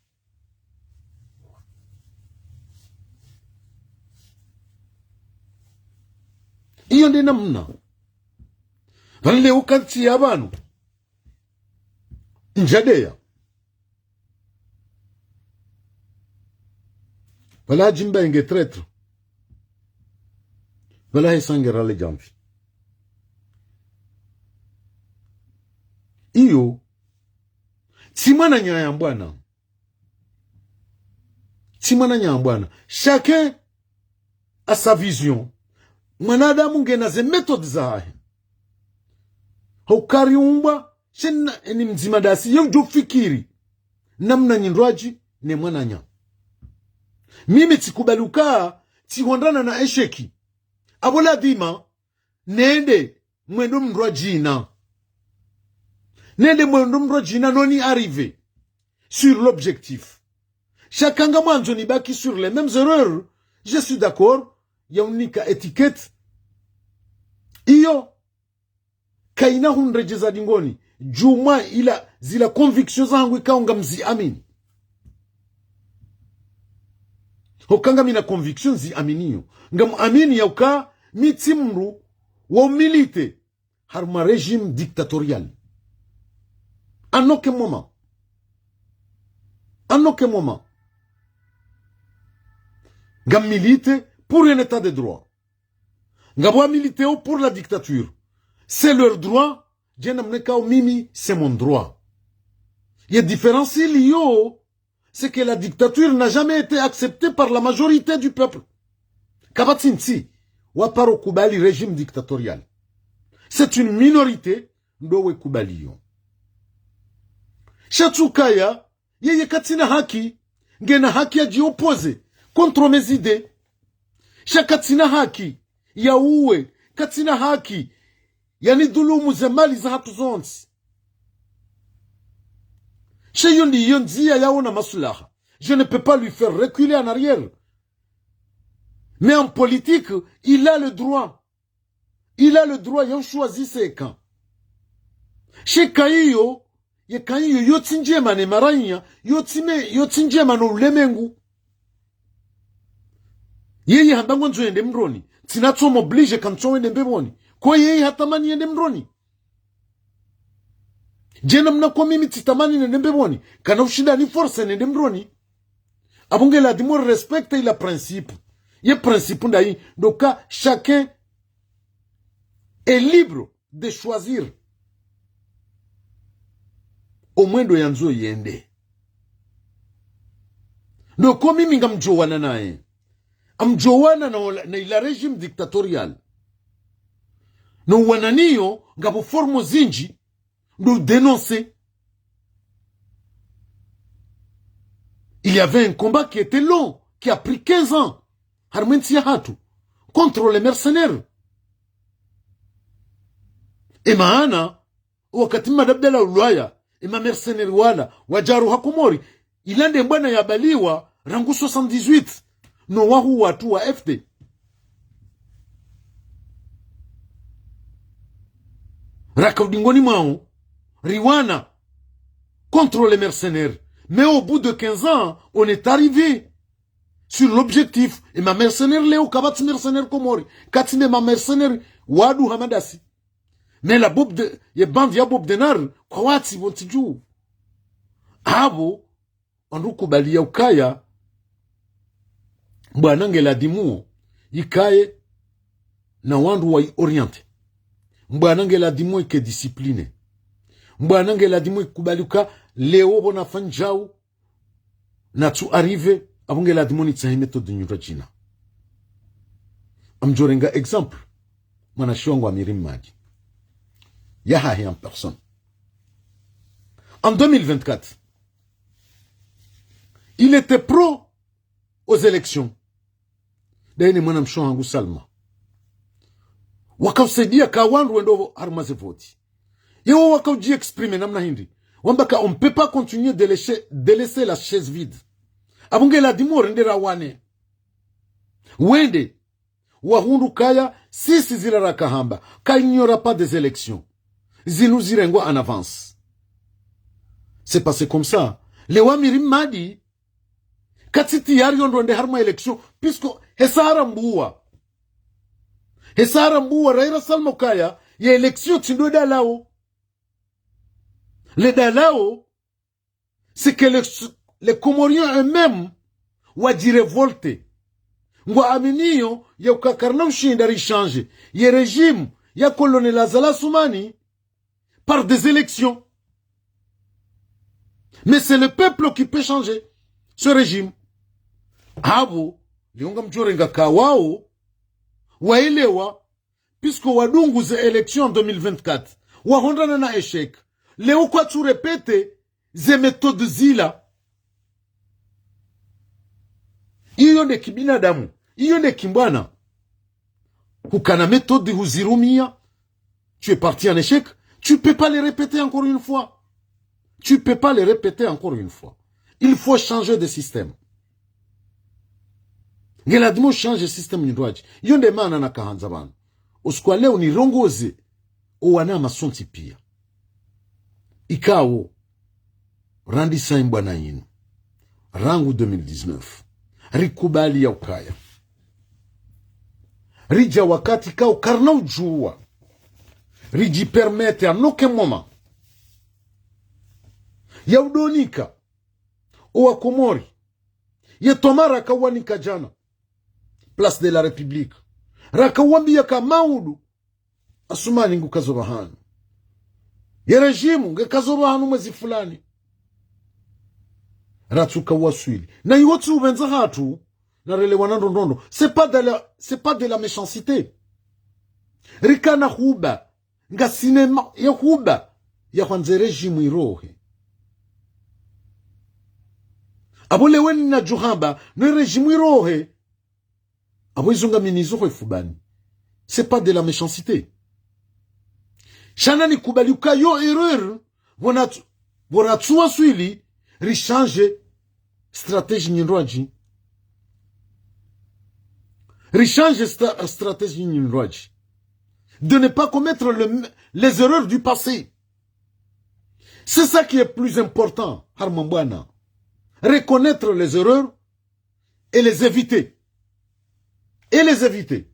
Iyo nde namna. Pvanu leo ukantsi ya pvanu ndjadeya. Pvala hadjimba inge traître. Pvala hesa nge rale djamvi. Iyo. Tsi mwananya ya mbwana. Tsi mwananya ya mbwana. Chacun a sa vision. Mwanadamu ngena ze méthodes zahahe. Hauka riumbwa, shena eni mdzima dasi, ye udjo fikiri namna nyindrwadji ne mwananya. Mimi tsikubali uka tsihondana na échec. Apvo ladhima nende mwendo mndrwadjina. Nende mwendo mndrwadjina, no ni arriver sur l'objectif. Sha ka ngamwandzo nibaki sur les mêmes erreurs, je suis d'accord ya unika étiquette. Iyo kaina hundredjeza dingoni, djumwa ila zila convictions zangu ikao ngamziamini. Hauka ngamina conviction nziaminio. Ngamamini ya uka mi tsi mndru wa umiliter harumwa régime dictatorial. À aucun moment. À aucun moment. Ngamiliter pour un état de droit. Ngapvo wamiliteo pour la dictature. C'est leur droit. Djena mnekao mimi, c'est mon droit. Ye différence iliyo, c'est que la dictature n'a jamais été acceptée par la majorité du peuple. Kapvatsi ntsi waparo kubali régime dictatorial. C'est une minorité ndo wekubaliyo. Sha tsukaya, yeye katsina haki, ngena haki ya dji opposer contre mes idées. Sha katsina haki ya uwe, katsina haki ya nidhulumu ze mali zahatru zontsi. Sha iyo ndiyo ndzia yaona maslaha. Je ne peux pas lui faire reculer en arrière. Mais en politique, il a le droit. Il a le droit ya uchoisir ses camps. Sha ye camp iyo, ye camp iyo, yo tsi ndjema ne marainya, yo tsi me-, yo tsi ndjema no ulemengu. Yeye hamba ngwandzo yende mroni, tsina tso m'obliger kantso wende mbepvoni. Ko yeye hatamani yende mroni. Djena mna ko mimi tsitamani nende mbepvoni, kana ushinda ni forcer nende mroni. Apvo ngeladhimu respecter ila principe. Ye principe ndayi, ndo ka chacun est libre de choisir omwendo yandzo yende. Ndo ko mimi ngamdjowana naye. Ngamdjowana na ola, na ila régime dictatorial. No wananyawo ngapvo forme zindji ndo dénoncer. Il y avait un combat qui était long, qui a pris quinze ans, harumwa entsi yahatru, contre les mercenaires. E maana, wakati Mmadi Abdallah ulwaya, e ma mercenaires wala wadja waruha Komori, ila nde mbwana yabaliwa rangu soixante-dix-huit, no wahu watru wa F D. Raka udingoni mwawo, riwana contre les mercenaires. Mais au bout de quinze ans, on est arrivé sur l'objectif. E ma mercenaires leo kapvatsi mercenaire Komori, katsi nde ma mercenaires wandru hama ndasi. Mais la Bob de, ye bande ya Bob Denard, kwatsi pvo ntsi dju. Apvo, wandru kubali ya ukaya, mbwana ngeladhimu yikaye na wandru wa orienter. Mbwana ngeladhimu yike discipliné. Mbwana ngeladhimu yikubali uka leo pvo nafanyao, natsu arriver, apvo ngeladhimu nitsahe méthode nyindji djina. Ngamdjorenga exemple, mwanashe wangu Amiri Mmadi. Yahahe en personne. En deux mille vingt-quatre, il était pro aux élections. Ndaye ne mwanamshe wahangu Salma. Wakausaidia ka wandru wende harumwa ze voti. Yewo wakaudji exprimer namna hindri. Wamba ka on peut pas continuer de laisser, de laisser la chaise vide. Apvo ngeladhimu rende rawane. Wende, wahundru kaya, sisi zila rakahamba, ka il n'y aura pas des élections. Zinu zirengwa en avance. C'est passé comme ça. Leo Amiri Mmadi, katsi tayari yo ndo ende harumwa élection, puisque hesa harambuwa. Hesa harambuwa, raira Salma ukaya, ye élection tsi ndo dalao. Le dalao, c'est que les, les Comoriens eux-mêmes wadji révolter. Ngwaaminio ya uka karina ushinda ri changer ye régime ya colonel Azali Assoumani par des élections. Mais c'est le peuple qui peut changer ce régime. Apvo, leo ngamdjorenga ka wawo waelewa, puisque wadungu ze élections en deux mille vingt-quatre, wahondrana na échec. Leo kwatsu répéter ze méthodes zila. Iyo nde kibinadamu, iyo nde kimbwana. Hukana méthode huzirumia, tu es parti en échec, tu peux pas les répéter encore une fois. Tu peux pas les répéter encore une fois. Il faut changer de système. Ngeladhimu changer système nyindji. Iyo nde maana nakahandza pvanu usiku wa leo nirongoze owana masontsi pia. Ikao, randisa imbwana yinu rangu deux mille dix-neuf, rikubali ya ukaya ridja wakati kao karina udjuwa ridji permettre à aucun moment ya udonika owa Komori ye twamara kauwanika djana Place de la République, rakauwambia ka maudu Assoumani ngukazo pvahanu, ye régime ngekazo pvahanu mwezi fulani. Ratsuka waswili. Na iwo tsi upvendza hatru, narelewana ndrondrondro. C'est pas de la, c'est pas de la méchanceté. Rikana huba, ngasina ye huba ya hwandza régime irohe. Apvo leo nina djo hamba no régime irohe. Apvo izo ngaminazo ho ifubani. C'est pas de la méchanceté. Sha nanikubali uka yo erreur, pvo natsu-, pvo ratsuwaswili, richange stratégie nyindrwadji. Richange sta-, stratégie nyindrwadji. De ne pas commettre le, les erreurs du passé. C'est ça qui est plus important, harumwa bwana. Reconnaître les erreurs et les éviter. Et les éviter.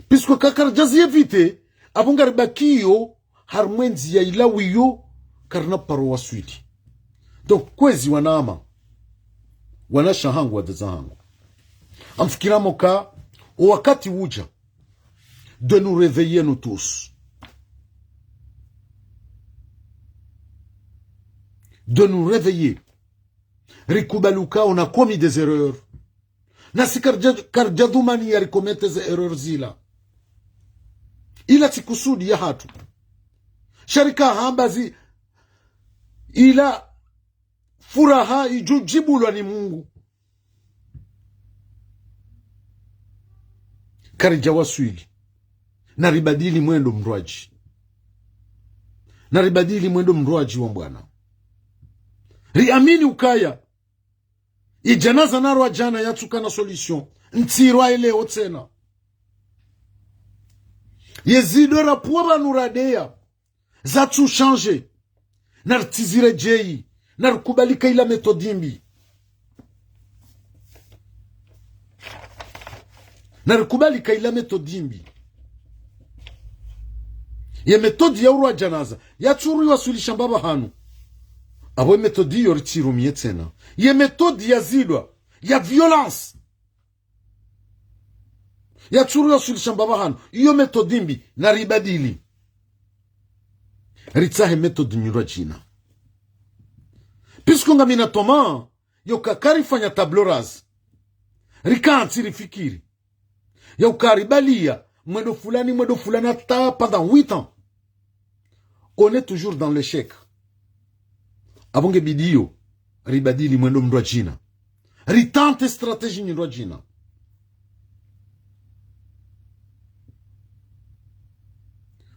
Puisque kakaridja zi éviter, apvo ngaribakiyo harumwa ndziya ilawiyo, karina paro waswili. Donc, kwezi wananya, wanashe hangu, wadzadze hangu. Ngamfikirao uka, o wakati udja, de nous réveiller nous tous. De nous réveiller. Rikubali uka on a commis des erreurs. Nasi karidja, karidja dhumani ya ricommettre ze erreurs zila. Ila tsi kusudi yahatru. Sha rika hamba zi, ila furaha idjo djibulwa ni Mungu. Karidja waswili. Naribadili mwendo mndrwadji. Naribadili mwendo mndrwadji wa bwana. Riamini ukaya idjanaza narwa djana yatsukana solution. Ntsi irwa eleo tsena. Ye zido rapvuwa pvanu radeya zatsu changer. Naritsizire djeyi. Narikubali uka ila méthode mbi. Narikubali uka ila méthode mbi. Ye méthode ya urwa djanaza yatsu riwaswilisha mbapvi hanu. Apvo ye méthode iyo ritsirumiye tsena. Ye méthode ya zidwa, ya violence, yatsu riwaswilisha mbapvi hanu. Iyo méthode mbi, naribadili. Ritsahe méthode nyindrwadjina. Puisque ngamina twamaa yo uka karifanya table rase. Rikantsi rifikiri. Ya uka ribaliya mwendo fulani, mwendo fulani, hata pendant huit ans. On est toujours dans l'échec. Apvo nge bidiyo, ribadili mwendo mndrwadjina. Ritente stratégie nyindrwadjina.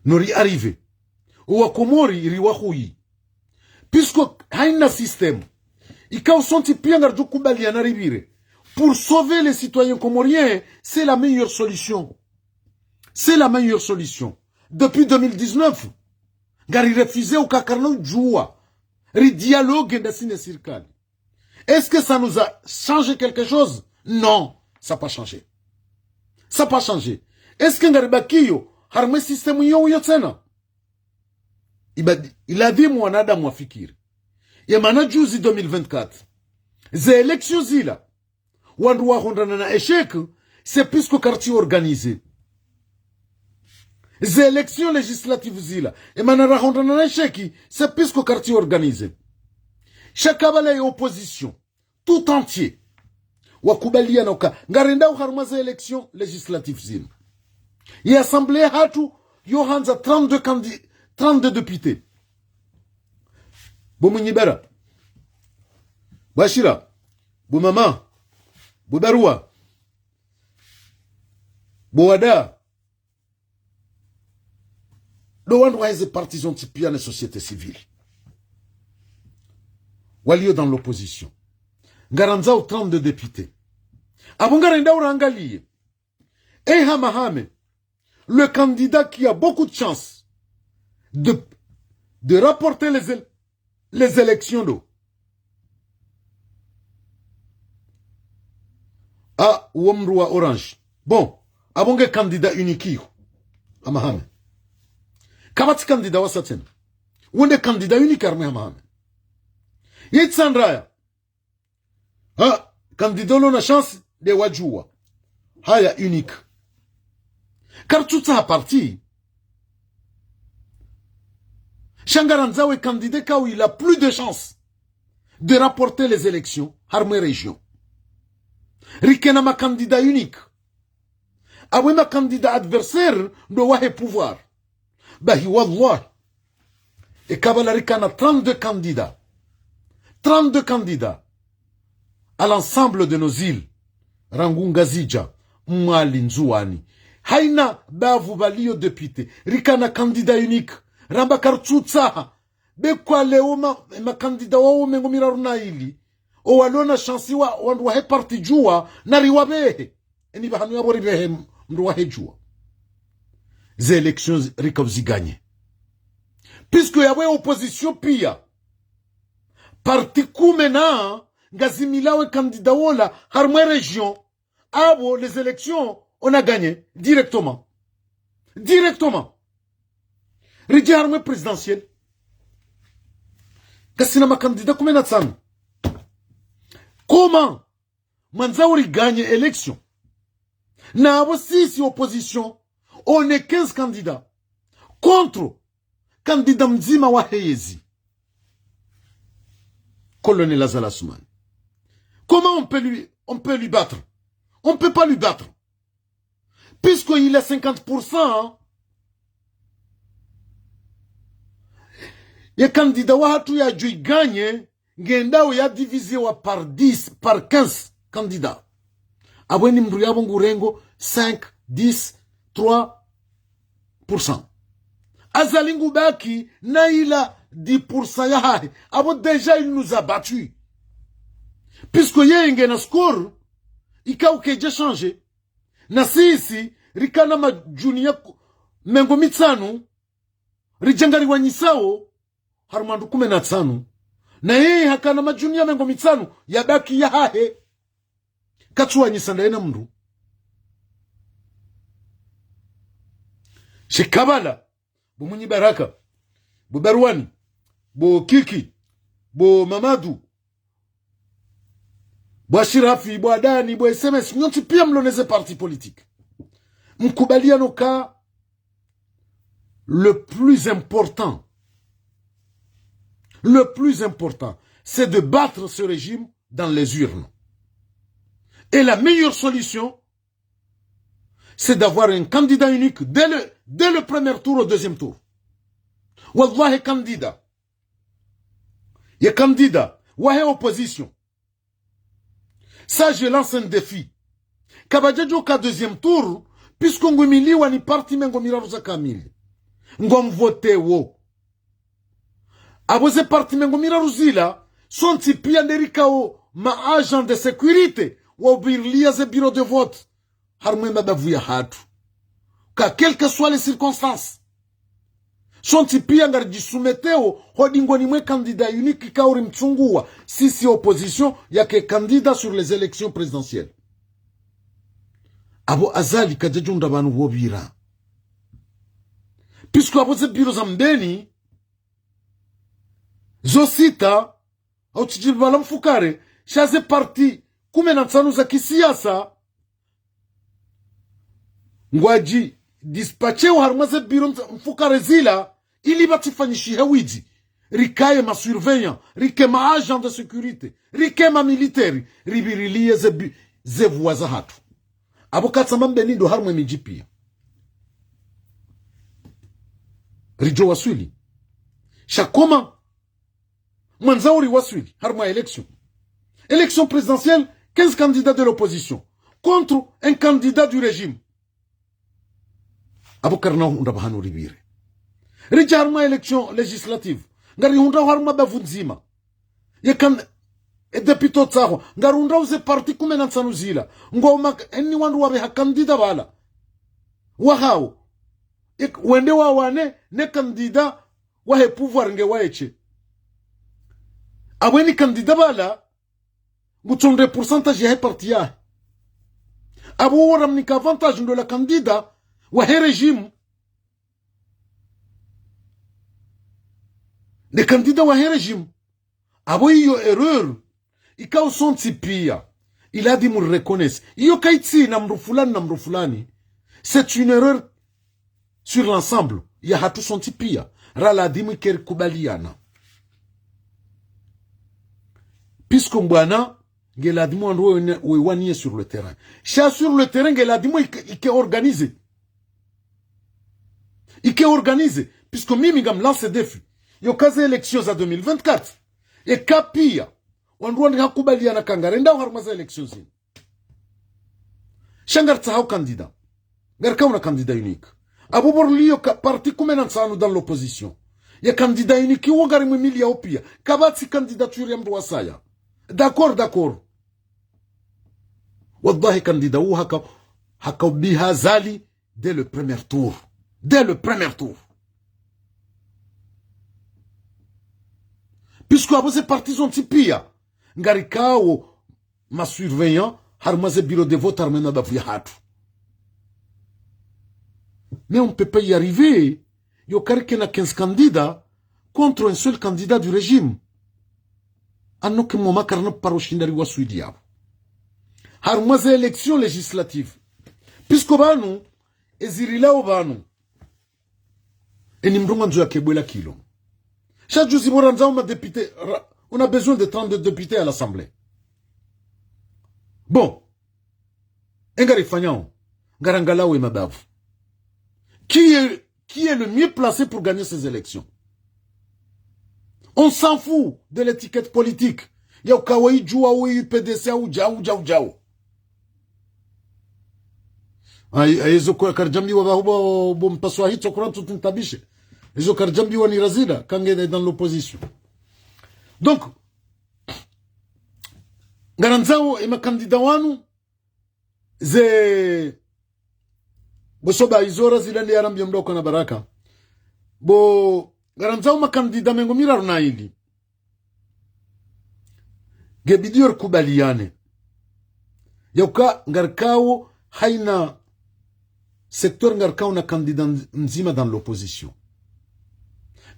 No ri arriver. Owa Komori riwahuyi. Puisque haina système. Ikao sontsi pia ngaridjo kubaliana ripvire. Pour sauver les citoyens comoriens, c'est la meilleure solution. C'est la meilleure solution. Depuis deux mille dix-neuf, ngari refusé uka karina udjuwa ri dialogue ndasi ne sirikali. Est-ce que ça nous a changé quelque chose ? Non, ça n'a pas changé. Ça n'a pas changé. Est-ce que ngaribakiyo harumwa ye système iyo iyo tsena ? Ibadi, iladhimu wanadamu wafikiri. Ye mana juzi deux mille vingt-quatre, ze élections zila, wandru wahundrana na échec, c'est puisque karitsi organisé. Ze élections législatives zila, ye mana rahundrana na échec, c'est puisque karitsi organisé. Sha kabla ye opposition tout entier wakubaliana uka ngarendao harumwa ze élections législatives zinu. Ye assemblée hatru yo handza trente-deux candi-, trente-deux députés. Bo Mwinyi Bara, bo Ashira, bo Mama, bo Barua, bo Wada, ndo wandru wahe ze partis zontsi pia ne société civile walio dans l'opposition. Ngarandzao trente-deux députés. Apvo ngarendao urangaliye. E Hamahame, le candidat qui a beaucoup de chance de, de remporter les éle-, les élections ndo. Ah, uwo mndru wa orange. Bon, apvo nge candidat unique iyo. Hamahame. Kapvatsi candidat wasa tsena. Uwo nde candidat unique harumwa Hamahame. Ye Tsandraya. Ha, candidat ulo na chance nde wadjuwa. Haya unique. Karitsutsaha parti. Sha ngarandzao ye candidat ikao il a plus de chance de remporter les élections harumwa ye région. Rikena ma candidat unique. Apvo ma candidat adversaire ndo wahe pouvoir. Bahi wallahi. Eka pvala rikana trente-deux candidats. Trente-deux candidats. À l'ensemble de nos îles. Rangu Ngazidja, Mwali, Ndzuwani. Haina bavu pvaliyo député. Rikana candidat unique. Ramba karitsutsaha. Be kwa leo ma, ma candidat wawo mengo miraru na ili. Owalona chance wa, wandru wahe parti Juwa, nariwapvehe. Eni pvahanu yapvo ripvehe mndru wahe Juwa. Ze élections rika uziganye. Puisque yapvo opposition pia. Parti kume na ngazimilawe candidat wola, harumwa région. Apvo les élections, on a gagné directement. Directement. Ridje harumwa présidentielle. Ngasina ma candidat kume na tsanu. Comment mwandza uri gagné élection? Na apvo sisi opposition, on est quinze candidats. Contre candidat mdzima wahe yezi. Colonel Azali Assoumani. Comment on peut lui, on peut lui battre? On peut pas lui battre. Puisque il a cinquante pour cent. Ye candidat wahatru yadjo igagné, ngendao ya divisé wa par dix, par quinze candidats. Apvo eni mndru yapvo ngurengo cinq, dix, trois pour cent. Azali ngubaki na ila dix pour cent yahahe. Apvo déjà il nous a battus. Puisque yeye ngena score, ikao kaidja changé. Na sisi, rikana madjuni ya ku-, mengo mitsanu, ridja ngariwanyisao, harumwa wandru kume na tsanu. Na yeye hakana madjuni ya mengo mitsanu, yabaki yahahe. Katsuwanyisa ndaye na mndru. Shikabala, bo Mwinyi Baraka, bo Barwani, bo Kiki, bo Mamadu, bo Ashirafi, bo Adani, bo S M S, nyontsi pia mlo neze parti politique. Mkubaliano ka le plus important, le plus important, c'est de battre ce régime dans les urnes. Et la meilleure solution, c'est d'avoir un candidat unique dès le, dès le premier tour au deuxième tour. Wallahi, candidat. Ye candidat wahe opposition. Ça, je lance un défi. Kapvadjadjo ka deuxième tour, puisque ngwimiliwa ni parti mengo miraru za kamili. Ngwamvotewo. Apvo ze parti mengo miraru zila, sontsi pia nde rikao ma agent de sécurité, wa ubirilia ze bureau de vote. Harumwa emabavu yahatru. Ka quelles que soient les circonstances. Sontsi pia ngaridjisumetteo, ho dingoni mwe candidat unique ikao uri mtsunguwa, sisi opposition, yake candidat sur les élections présidentielles. Apvo Azali kadjadjo undra pvanu pvo pvira. Puisque apvo ze bureau za Mbeni, zo sita, au tsidjiri pvala mfukare, sha ze parti kume na ntsanu za kisiasa, ngwadji dispatcheo harumwa ze bureau mfukare zila, ili pvatsifanyishihe widzi. Rikaye ma surveillant, rike ma agent de sécurité, rike ma militaire, ribirilie ze bi-, ze vuwa zahatru. Apvo katsamba Mbeni ndo harumwa emidji pia. Ridjo waswili. Sha comment mwandza uri waswili harumwa élection. Élection présidentielle, quinze candidats de l'opposition contre un candidat du régime. Apvo karina hundra pvahanu ripvire. Ridja harumwa élection législative, ngarihundrao harumwa bavu ndzima. Ye kan-, e député tsahwa, ngarihundrao ze parti kume na ntsanu zila. Ngwao mak-, eni wandru wapveha candidat pvala. Wahao. Ye k-, wende wawane, ne candidat wahe pouvoir nge waeshe. Apvo eni candidat pvala, ngutsonde pourcentage yahe parti yahe. Apvo wora mnika avantage ndo la candidat wahe régime. Ne candidat wahe régime. Apvo iyo erreur, ikao sontsi pia, iladhimu reconnaisse. Iyo kaitsina mndru fulani na mndru fulani. C'est une erreur sur l'ensemble, yahatru sontsi pia, raladhimu ike rikubaliana. Puisque mbwana, Nge ladhimu wandru we, we waniye sur le terrain. Sha sur le terrain, nge ladhimu ike, ike organisé. Ike organisé. Puisque mimi ngam lancé défi. Yoka ze élections za deux mille vingt-quatre. Eka piya wandru wandri hakubaliana ka ngarendao harumwa ze élections zinu. Sha ngaritsaho candidat. Ngarikao na candidat unique. Abo bo riliyo ka parti kume na ntsanu dans l'opposition. Ye candidat unique wo ngarimwimiliyao piya. Kapvatsi candidature ya mndru wasaya. D'accord, d'accord. Wallahi candidat wo haka, haka ubiha Azali dès le premier tour. Dès le premier tour. Puisque abo ze parti zontsi piya ngarikao ma surveillant harumwa ze bureau de vote harumwa ye mabavu yahatru. Mais on peut pas y arriver. Yoka rike na quinze candidats contre un seul candidat du régime. Ano ke moma karina paro shinda riwaswili yapvo. Harumwa ze élections législatives. Puisque pvanu, ezi rilao pvanu. Eni mndru ngwandzo yake bwela kilo. Sha juzi bo randzao ma députés, ra-, on a besoin de trente-deux députés à l'Assemblée. Bon. E ngarifanyao, ngarangalao ye mabavu. Qui est, qui est le mieux placé pour gagner ces élections ? On s'en fout de l'étiquette politique. Ya uka wa U D J au U P D C au U D J A, au U D J A, au U D J A. Ayi, ayi, ezo kwa karidjambiwa pvahu bo, bo mpaswa hitso kura ntsu tintabishe. Ezo karidjambiwa ni Razida, ka nge dans l'opposition. Donc, ngarandzao ye ma candidats wanu, ze, bo Soba, izo Razida nde yarambiya mndru uka na baraka. Bo, ngarandzao ma candidats mengo miraru na ili. Nge bidi yo rikubaliane. Ya uka ngarikao hayina secteur ngarikao na candidat mdzima dans l'opposition.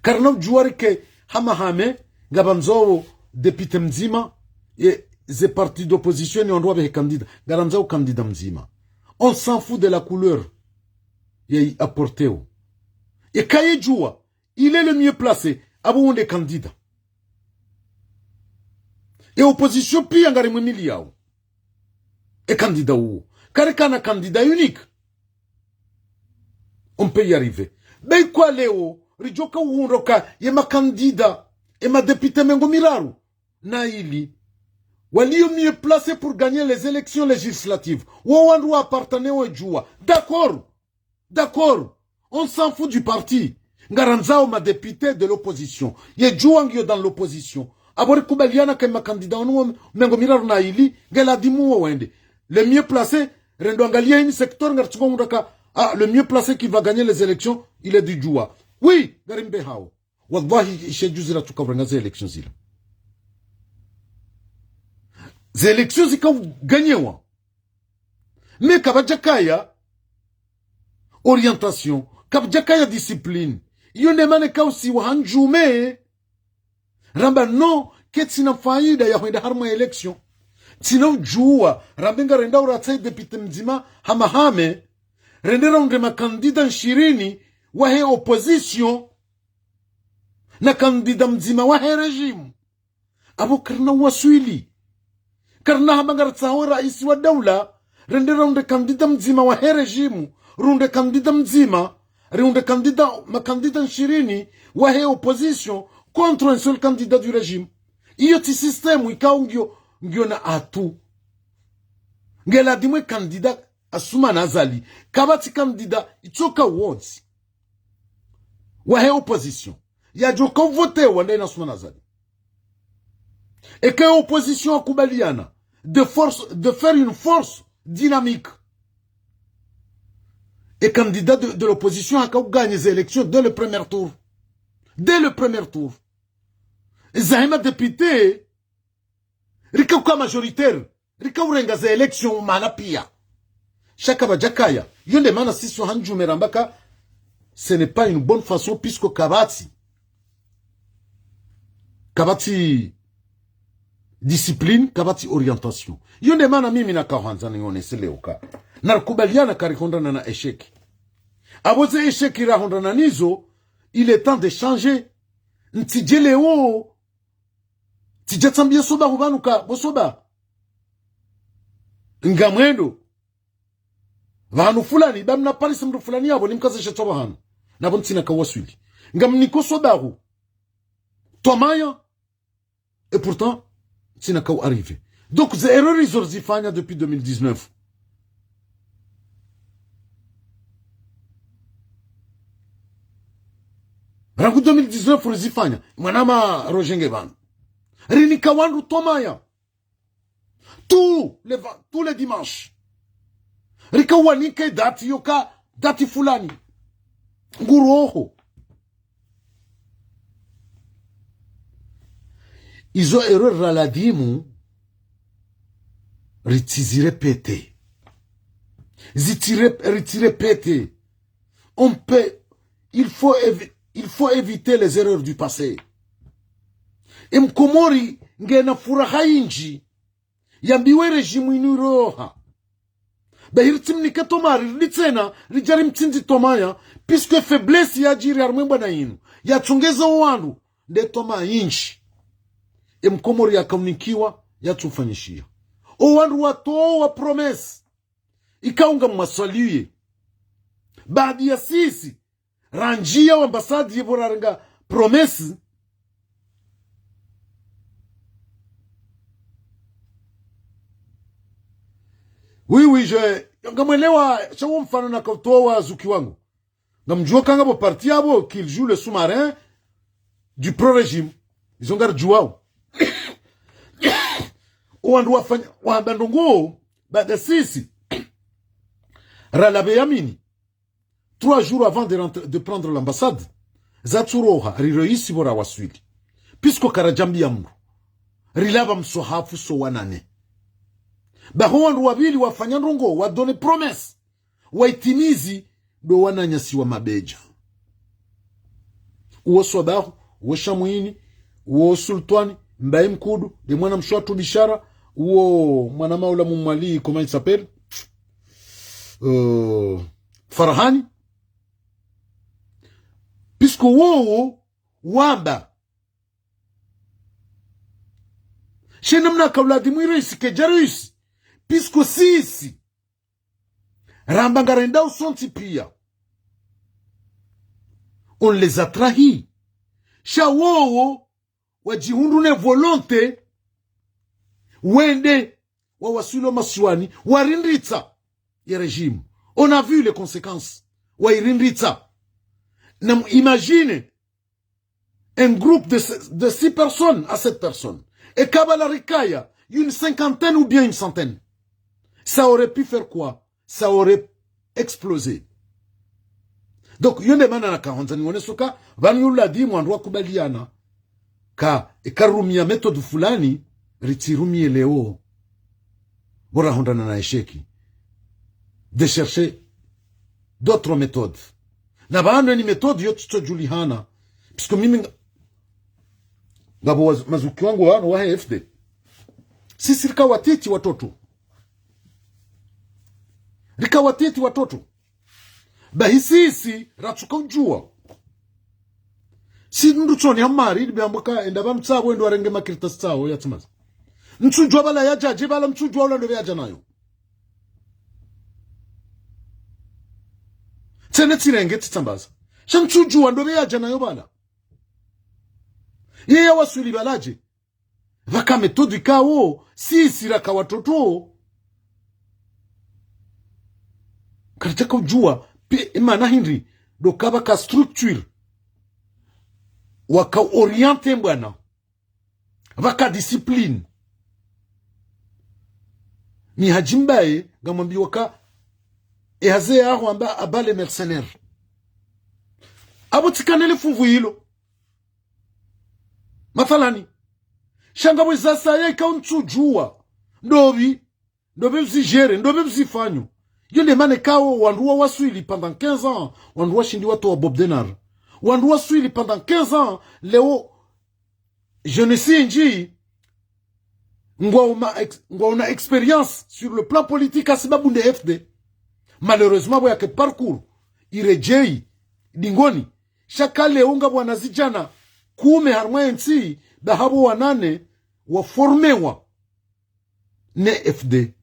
Karina udjuwa rike hama hame, ngapvandzao député mdzima, ye ze parti d'opposition ni wandru wapvehe candidat. Ngarandzao candidat mdzima. On s'en fout de la couleur ya i apporteo. Eka ye djuwa, il est le mieux placé, abo wo nde candidat. Ye opposition piya ngarimwimiliyao. Ye candidat uwo. Karikana candidat unique. On peut y arriver. Be ikwa leo, ridjoka uhundra uka ye ma candidats, ye ma députés mengo miraru na ili, waliyo mieux placés pour gagner les élections législatives. Wo wandru wa appartenir wo djuwa. D'accord. D'accord. On s'en fout du parti. Ngarandzao ma députés de l'opposition. Ye djuwa ngiyo dans l'opposition. Abo rikubaliana ka ye ma candidats wanu wo mengo miraru na ili, nge ladhimu wo wende. Le mieux placé, rendo angaliya hini secteur ngaritsungo hundra ka, ah, le mieux placé qui va gagner les élections, il est du djuwa. Oui, ngarimbe hao. Wallahi, ishe juzi ratsuka uranga ze élections zila. Ze élections zika uganyewa. Mais kapvadjakaya orientation, kapvadjakaya discipline. Iyo nde mana kausiwa handjume. Ramba no, ketsina faida ya hwenda harumwa élection. Tsina udjuwa, rambe ngarenda uratsayi député mdzima hama hame. Rende raundre ma candidats nshirini wahe opposition. Na candidat mdzima wahe régime. Abo karina uwaswili. Karina hamba ngaritsaho raisi wa daula, rende raundre candidat mdzima wahe régime, riundre candidat mdzima, riundre candidat, ma candidats nshirini wahe opposition contre un seul candidat du régime. Iyo tsi système ikao ngiyo, ngiyo na atout. Nge ladhimu ye candidat Assoumani Azali, kapvatsi candidat itsoka wontsi wahe opposition yadjoka uvotewa ndaye na Assoumani Azali. Eka ye opposition yakubaliana de force, de faire une force dynamique, ye candidat de, de l'opposition haka ugagner ze élections dès le premier tour. Dès le premier tour. Zahe ma députés rika uka majoritaire, rika urenga ze élections mana piya. Sha kapvadjakaya. Iyo nde mana sisi handjume ramba ka, ce n'est pas une bonne façon, puisque kapvatsi, kapvatsi discipline, kapvatsi orientation. Iyo nde mana mimi naka handza nionese leo ka narikubaliana ka rihundrana na échec. Abo ze échec rahundrana nizo, il est temps de changer. Ntsidje leo, tsidja tsambiya Soba hupvanu ka, bo Soba, Ngamwendo pvanu fulani, ba mna parisa mndru fulani yapvo, nimkaze shetwa pvahanu. Na pvo ntsina ka waswili. Ngamniko swabahu. Twamaya. Et pourtant, ntsina ka arrivé. Donc, ze erreur izo rizifanya depuis deux mille dix-neuf. Rangu deux mille dix-neuf rizifanya. Mwanama Roger nge pvanu. Rinika wandru twamaya. Tous les va-, tous les dimanches. Rika wanika dati yoka, dati fulani. Nguroho. Izo erreur ra ladhimu, ritsi zirépéter. Zitsi ré-, ritsi répéter. On peut, il faut évi-, il faut éviter les erreurs du passé. E Mkomori ngena furaha indji, yambiwe régime inu iroha. Ba hiri tsimnika twamaya, rirudi tsena, ridja rimtsindzi twamaya, puisque faiblesse yadjiri harumwa e mbwana inu, yatsongeza o wandru, nde twamaya indji. E Mkomori yakaunikiwa, yatsufanyishiha. O wandru watowa promesse. Ikao ngamwaswaliye. Baadhi ya sisi, randjiya wa ambassade yepvo rarenga promesse. Oui, oui, je, ngamwelewa, sha wo mfano nakautowa zuki wangu. Ngamdjuo ka ngapvo parti yapvo, qu'il joue le sous-marin du pro-régime. Izo ngaridjuwao. O wandru wafanya, wahamba ndrongoo, baada sisi. Ralawa yamini. Trois jours avant de rentrer, de prendre l'ambassade, zatsuroha, rirohisi pvo rawaswili. Puisque karadjambiya mndru. Rilapva mswahafu so wanane. Baho wandru wapvili wafanya ndrongoo, wa donner promesse. Waitimizi, ndo wananyasi wa mabedja. Uwo Swabahu, uwo Shamwini, uwo Sultwani, Mbaye Mkudu, nde mwana mshe watru Bishara, uwo mwana maula Mumwali, comment il s'appelle ? Euh, Farahani. Puisque wowo wamba. She namna kauladi mwirisi ke jarisi. Puisque sisi. Ramba ngarendao sontsi piya. On les a trahis. Sha wowo wadjihundru ne volonté, wende, wawaswili o masiwani, warindritsa ye régime. On a vu les conséquences. Wairindritsa. Na mu-, imagine, un groupe de, de six personnes à sept personnes. Eka pvala rikaya, une cinquantaine ou bien une centaine. Ça aurait pu faire quoi ? Ça aurait explosé. Donc, yo nde mana nakahwandza niwonese uka, pvanu yo ladhimu wandru wakubaliana. Ka, eka rumiya méthode fulani, ritsirumiye leo. Pvo rahundrana na échec. De chercher d'autres méthodes. Na pvanu eni méthode yo tsitsodjulihana. Puisque mimi nga-, ngapvo waz-, mazuki wangu wanu wa F D. Sisi rika watiti watoto. Rika watiti watoto. Bahi sisi ratsuka udjuwa. Si mndru tsoni hamari, ili biambuka, enda pva mtsapvo, endo warenge makartasi tsao ya tsimaza. Ntsudjuwa pvala yadja dje, pvala ntsudjuwa ula ndopvi yadja nayo. Tsene tsirenge tsitsambaza. Sha ntsudjuwa ndopvi yadja nayo pvala. Ye yawaswili pvala dje. Pvaka méthode ikao, sisi raka watoto. Karitaka udjuwa, pi-, imana hindri, ndo ka pvaka structure. Waka orienter mbwana. Pvaka discipline. Ni Hadji Mbaye, ngamwambiwa ka, e hazi yaho amba à bas les mercenaires. Apvo tsikana le funvu ilo. Mathalani. Sha ngapvo za saya ikao ntsudjuwa. Ndopvi. Ndopvi mzigéré, ndopvi mzifanyo. Yo nde mana ikao wandru wawaswili pendant quinze ans, wandru washindi watowa Bob Denard. Wandru waswili pendant quinze ans, leo, jeunesse indji, ngwawo ma ex-, ngwawo na expérience sur le plan politique hasibabu nde F D. Malheureusement, pvo yake parcours, iredjeyi, dingoni, sha ka leo ngapvo wanazidjana kume harumwa entsi, pvahapvo wanane waformewa ne F D.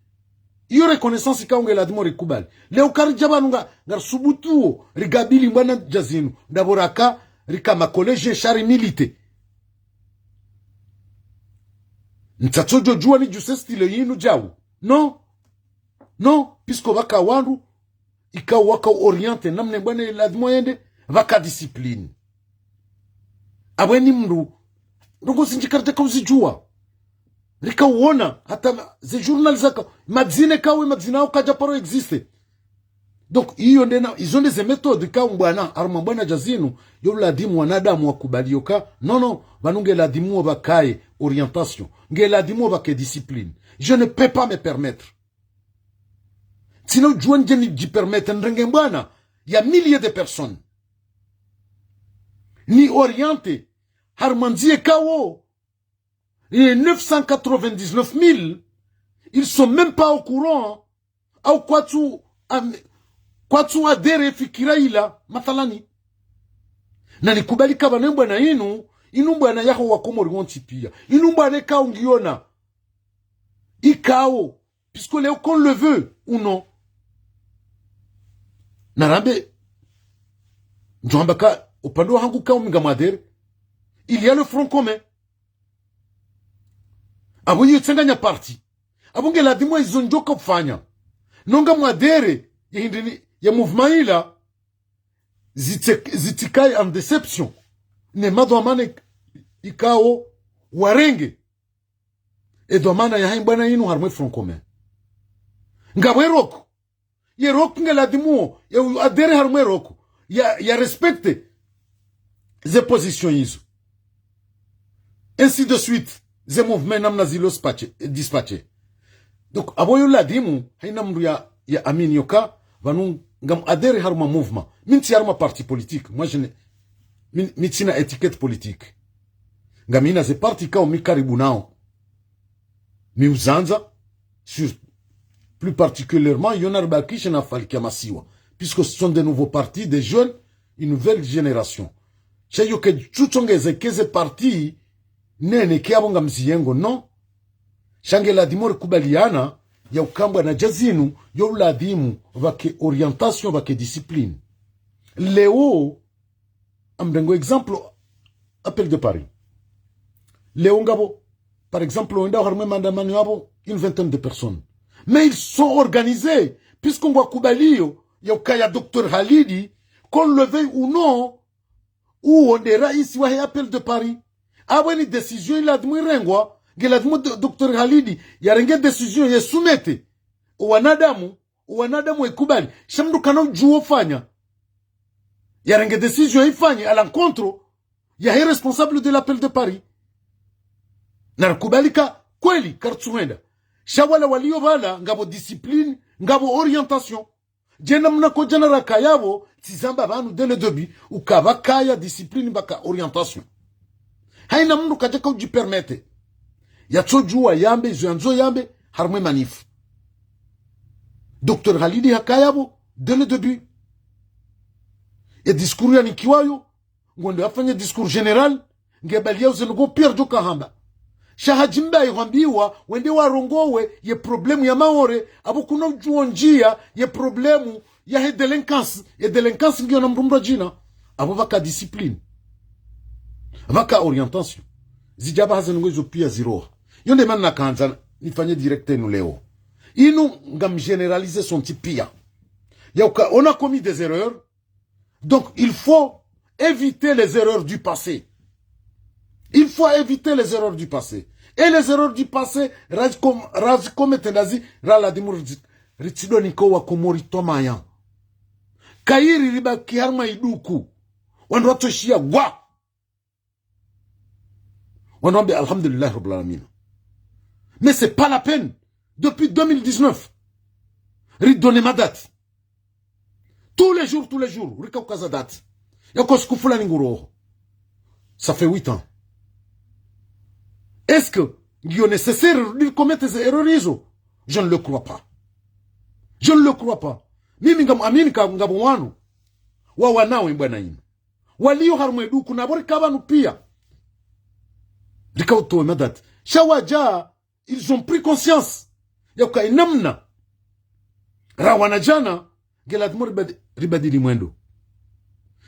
Iyo reconnaissance ikao nge ladhimu rikubali. Leo karidja pvanu nga, ngarisubutuo, rikabili mbwana dja zinu. Ndapvo raka, rika ma collégiens sha ri militer. Ntsatso djodjuwa ni djuse style yinu djau. Non. Non, puisque pvaka wandru, ikao waka orienté, namna mbwana ladhimu yende, pvaka discipline. Apvweni mndru, ndrongo zindji karidjaka uzidjuwa. Rika uona, hata ma-, ze journal zaka, madzina kawe, madzina yao kadja paro existe. Donc, iyo nde na, izo nde ze méthode ka mbwana, harumwa mbwana dja zinu, yo ladhimu wanadamu wakubali yoka, non, non, pvanu nge ladhimu wo pvakaye orientation, nge ladhimu wo pvake discipline. Je ne peux pas me permettre. Tsina udjuwa ndje nidjipermettre nirenge mbwana ya milliers de personnes. Ni orienter, harumwa ndziya ikao, les neuf cent quatre-vingt-dix-neuf mille, ils sont même pas au courant, au kwatsu, am-, kwatsu adhérer fikira ila, mathalani. Na nikubali ka pvanu mbwana inu, inu mbwana yaho Wakomori wontsi pia. Inu mbwana ikao ngiona. Ikao, puisque leo qu'on le veut ou non. Narambe, ndjohamba ka, upande wahangu kao mi ngam adhérer, il y a le Front commun. Apvo iyo tsanganya parti. Apvo nge ladhimu izo ndjoka ufanya. No ngam adhérer, ye hindri ni, ye mouvement ila, zitse-, zitsikaye en déception. Ne madhwamana ik-, ikao warenge. E dhwamana yahe mbwana inu harumwe Front commun. Ngapvo e ROCO. Ye ROCO nge ladhimu wo, ye u-, adhérer harumwe ROCO. Ya, ya respecter ze position izo. Ainsi de suite, ze mouvement namna zilo dispatché, dispatché. Donc, apvo yo ladhimu, haina mndru ya, ya amini yoka, pvanu ngam adhérer harumwa mouvement. Mi ntsi harumwa parti politique. Moi, je ne, mi, mi tsina étiquette politique. Ngamina ze parti kao mi karibu nao. Mi uzandza, sur, plus particulièrement, Yona Ribakishe na Falkia Masiwa. Puisque ce sont des nouveaux partis, des jeunes, une nouvelle génération. Sha iyo ke tsutsongeze ke ze parti, nene ke apvo ngamziyengo, non. Sha nge ladhimu rikubaliana, ya uka mbwana dja zinu, yo ladhimu, pvake orientation, pvake discipline. Leo, amrengo exemple, Appel de Paris. Leo ngapvo, par exemple, wenda harumwe maandamano yapvo, une vingtaine de personnes. Mais ils sont organisés, puisque ngwakubaliyo, ya ukaya docteur Halidi, qu'on le veuille ou non, uwo nde raisi wahe Appel de Paris. Apvo ni décision iladhimu irengwa, nge ladhimu do-, docteur Halidi, yarenge décision ye soumettre o wanadamu, o wanadamu waikubali. Sha mndru kana udjuwa ufanya. Yarenge décision ifanye à l'encontre yahe responsable de l'Appel de Paris. Narikubali ka kweli karitsuhenda. Sha wala waliyo pvala, ngapvo discipline, ngapvo orientation. Djena mna ko djana raka yapvo, tsizamba pvanu dès le début, uka pvakaya discipline pvaka orientation. Haina mndru kadjaka udjipermettre. Yatsodjuwa yambe, izo yandzo yambe, harumwe manif. Docteur Halidi hakaya pvo, dès le début. Ye discours yanikiwayo, ngwendo yafanye discours général, nge bali ya uze nuko pia djoka hamba. Sha hadjimba ihwambiwa, wende warongowe, ye problème ya Maore, apvo kuna udjuwa ndjiya, ye problème yahe délinquance, ye délinquance ngiyo na mndru mndru djina. Apvo pvaka discipline. Pvaka orientation. Zidja pvaha ze nungo izo pia ziroha. Yo nde mana nakandza nifanye direct inu leo. Inu ngam généraliser sontsi pia. Ya uka, on a commis des erreurs. Donc, il faut éviter les erreurs du passé. Il faut éviter les erreurs du passé. Et les erreurs du passé, razi com-, razi commettre ndazi, ra ladhimu ritsi-, ritsidoniko wa Komori tomaya. Kayiri ribaki harumwa iduku. Wandru watsoshiya gwa. Wandru wambe, Alhamdulillah Rabbil Alamin. Mais c'est pas la peine. Depuis deux mille dix-neuf, ridonne ma date. Tous les jours, tous les jours, rika ukaza date. Ya ko siku fulani nguroho. Ça fait huit ans. Est-ce que ngiyo nécessaire de commettre ces erreurs izo? Je ne le crois pas. Je ne le crois pas. Mimi ngam amini ka ngapvo wanu. Wa wanawe mbwana inu. Waliyo harumwe duku na pvo rika pvanu pia. Rika utowe ma date. Sha wadja, ils ont pris conscience. Ya uka inamna. rawana djana, nge lazimu ribadi-, ribadili mwendo.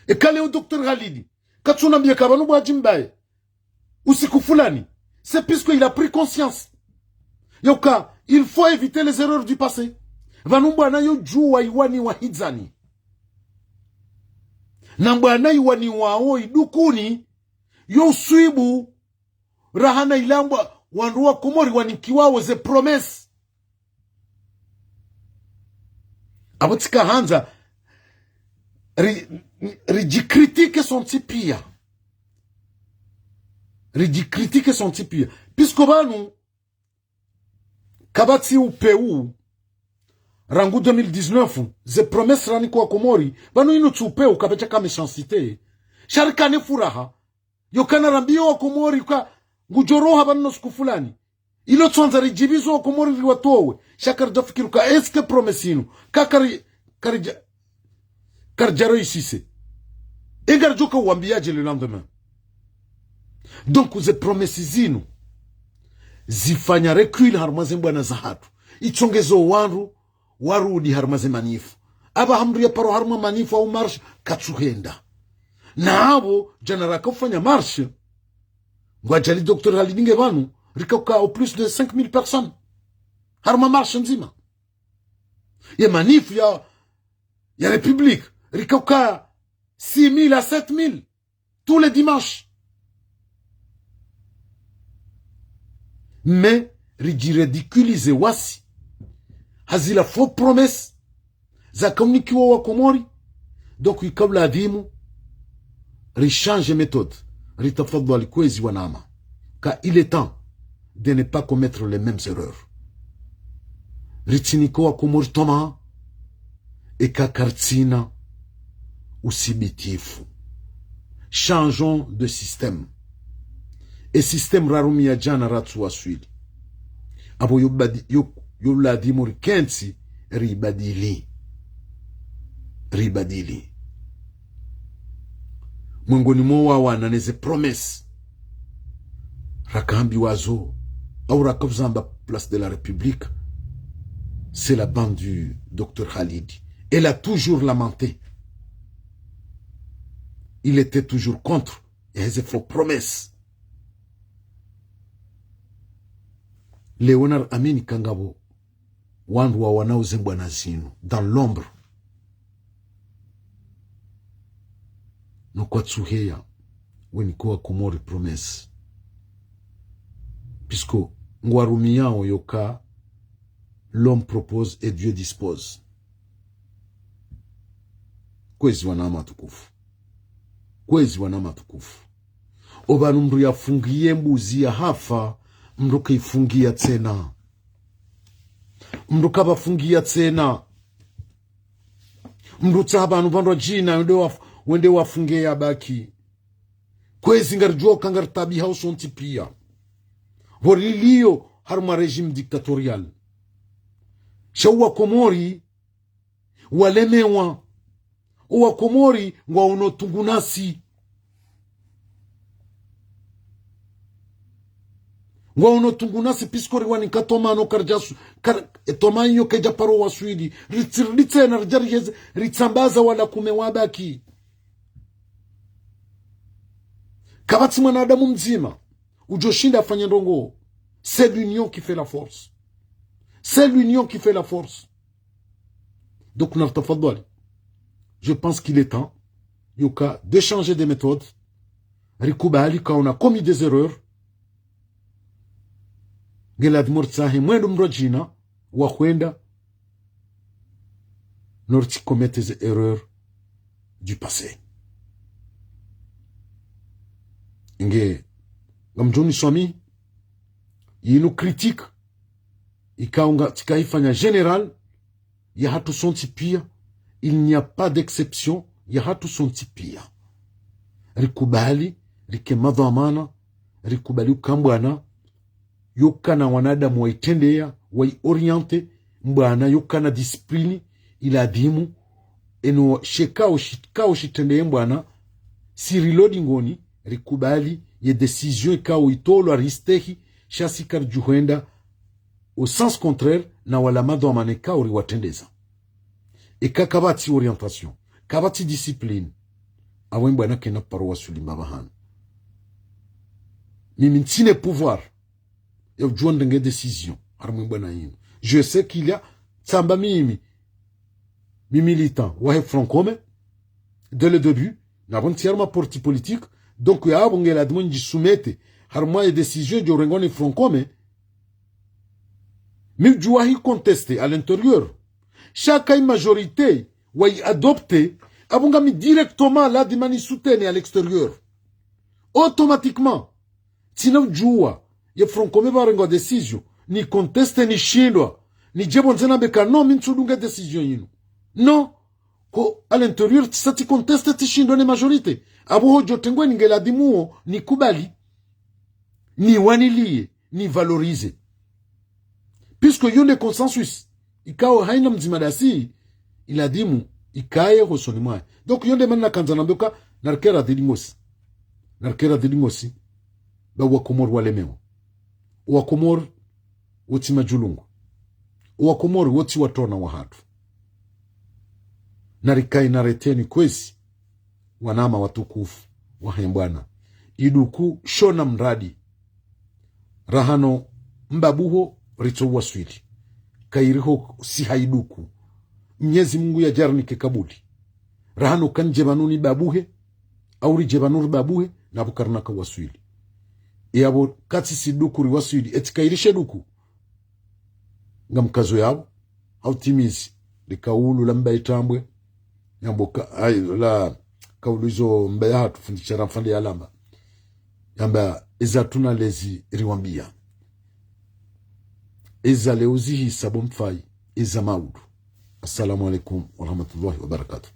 Eka leo docteur Khalidi, katsunambia ka pvanu bwa djimbaye usiku fulani, c'est puisque il a pris conscience. Yoka, il faut éviter les erreurs du passé. Pvanu mbwana yo djuwa iwani wa hidzani. Na mbwana iwani wao idukuni, yo uswibu, rahana ilambwa, wandru wa Komori wanikiwao ze promesses. Apvo tsika handza, ri-, ridjikritike sontsi pia. Ridjikritike sontsi pia. Puisque pvanu, kapvatsi upeu, rangu deux mille dix-neuf, ze promesses ranikiwa Komori, pvanu inu tsi upeu, kapvatsi ka méchanceté. Sha rikane furaha, yoka narambia wa Komori ka ngudjo roha pvanu no siku fulani. Ilo tsandza ridjibizo wa Komori riwatowe. Sha karidjafikiri ka est-ce que promesse inu ka kari-, karidja-, karidja réussir. E ngaridjoka uwambia dje le lendemain. Donc, ze promesses zinu zifanya recul harumwa ze mbwana zahatru. Itsongeza wandru warudi harumwa ze manifs. Apvaha mndru ya paro harumwa manifs au marche, katsuhenda. Na apvo, djana raka ufanya marche, ngwadjali docteur Khalidi nge pvanu, rika uka au plus de cinq mille personnes. Harumwa marche ndzima. Ye manif ya, ya République, rika uka six mille à sept mille. Tous les dimanches. Mais, ridjiridiculiser wasi. Ha zila faux promesses. Zaka unikiwa wa Komori. Donc, ika uladhimu richange méthode. Ritafadhwali kwezi wanama. Ka il est temps de ne pas commettre les mêmes erreurs. Ritsinika wa Komori twamaa, eka karitsina usibitifu. Changeons de système. E système rarumia djana ratsu waswili. Apvo yo badi-, yo, yo ladhimu rikentsi, ribadili. Ribadili. Mwengoni mwa wawana ne ze promesses raka hambiwa zo, au raka uzamba Place de la République, c'est la bande du docteur Khalidi. Elle a toujours lamenté. Il était toujours contre. Et ces faux promesses. Léonard Amini ka ngapvo wandru wawanao ze mbwana zinu, dans l'ombre. No kwatsuheya, wenikiwa Komori promesses. Puisque ngwarumiao yoka, l'homme propose et Dieu dispose. Kwezi wanama watukufu. Kwezi wanama watukufu. Opvanu mndru yafungiye mbuzi yahafa, mndru kaifungiya tsena. Mndru kapvafungiya tsena. Mndru tsaha pvanu pvandru djina, wende waf-, wende wafunge yabaki. Kwezi ngaridjuwa uka ngaritabihao sontsi pia. Pvo rilio harumwa régime dictatorial. Sha wa Komori walemewa. Owa Komori ngwaono tungu nasi. Ngwaono tungu nasi puisque riwanika toma no karidjasu-, kar-, e toma iyo kaidja paro waswili. Ritsiridi tsena ridja riheze, ritsambaza wala kume wabaki. Kapvatsi mwanadamu mdzima udjoshinda afanye ndrongoo. C'est l'union qui fait la force. C'est l'union qui fait la force. Donc, naritafadhwali. Je pense qu'il est temps, yoka, de changer de méthode. Rikubali ka on a commis des erreurs. Nge ladhimu ritsahe mwendo mndru djina wa hwenda, no ritsi commettre ze erreurs du passé. Nge, ngamdjoni swami, yinu critique, ikao nga, tsika ifanya générale, yahatru sontsi pia, il n'y a pas d'exception, yahatru sontsi pia. Rikubali, rike madhwamana, rikubali uka mbwana yokana wanadamu waitrendeya, waiorienter, mbwana yokana discipline, iladhimu, eno shekao shi-, kao shitrendeye mbwana, si rilo dingoni, rikubali, ye décision ikao itolwa ristehi, sha si karidjuhenda, au sens contraire, na wala madhwamana ikao uri watrendeza. Eka kapvatsi orientation, kapvatsi discipline, apvo mbwana kena paro waswili mbapvahanu. Mimi ntsina pouvoir ya udjuwa ndrenge décision harimwa mbwana yinu. Je sais qu'il y a, tsamba mimi, mi militant wahe Front Commun dès le début, na pvo ntsi harimwa parti politique. Donc yapvo nge ladhimu ndji soumettre harimwa ye décision djo rengwa ni Front Commun. Mi udjuwa hi contester à l'intérieur. Sha eka i majorité wayi adopter, apvo ngami directement ladhima ni soutenir à l'extérieur. Automatiquement. Tsina udjuwa ye Front Commun pvarengwa décision, ni contester, ni shindwa, ni dje pvondze nambe ka non, mi ntsudunga décision yinu. Non. Ko à l'intérieur tsisa tsi contester, tsi shindwa ne majorité. Apvo hodjo tengweni nge ladhimu wo ni kubali, ni waniliye, ni valoriser. Puisque yo nde consensus ikao hayina mdzima dasi, iladhimu ikaye hosoni mwahe. Donc yo nde mana nakandza nambe ka, narike radhi lingosi. Narike radhi lingosi. Ba Wakomori walemewa. Wakomori wo tsi madjulungu. Wakomori wo tsi watrwana wahatru. Narikaye nareteni kwezi, wanama watukufu wahe mbwana. Iduku shona mradi. Raha no mbabuho ritso waswili. Kayiriho siha iduku. Mnyezi Mungu yadjarinike kabuli. Raha no kandje pvanu nibabuhe, au ridje pvanu ribabuhe, napvo karina ka waswili. Yapvo katsi si duku riwaswili, eti kayirishe duku. Ngamkazo yapvo, hautimizi likaulu la mbaye Tambwe, yambo ka, ay, la kaulu izo mbaye hatru fundi shara mfande yalamba. Yamba, eza tuna lezi riwambia. Eza leo zihisa bo mfayi, eza maudu. Assalamu alaikum warahmatullahi wabarakatuh.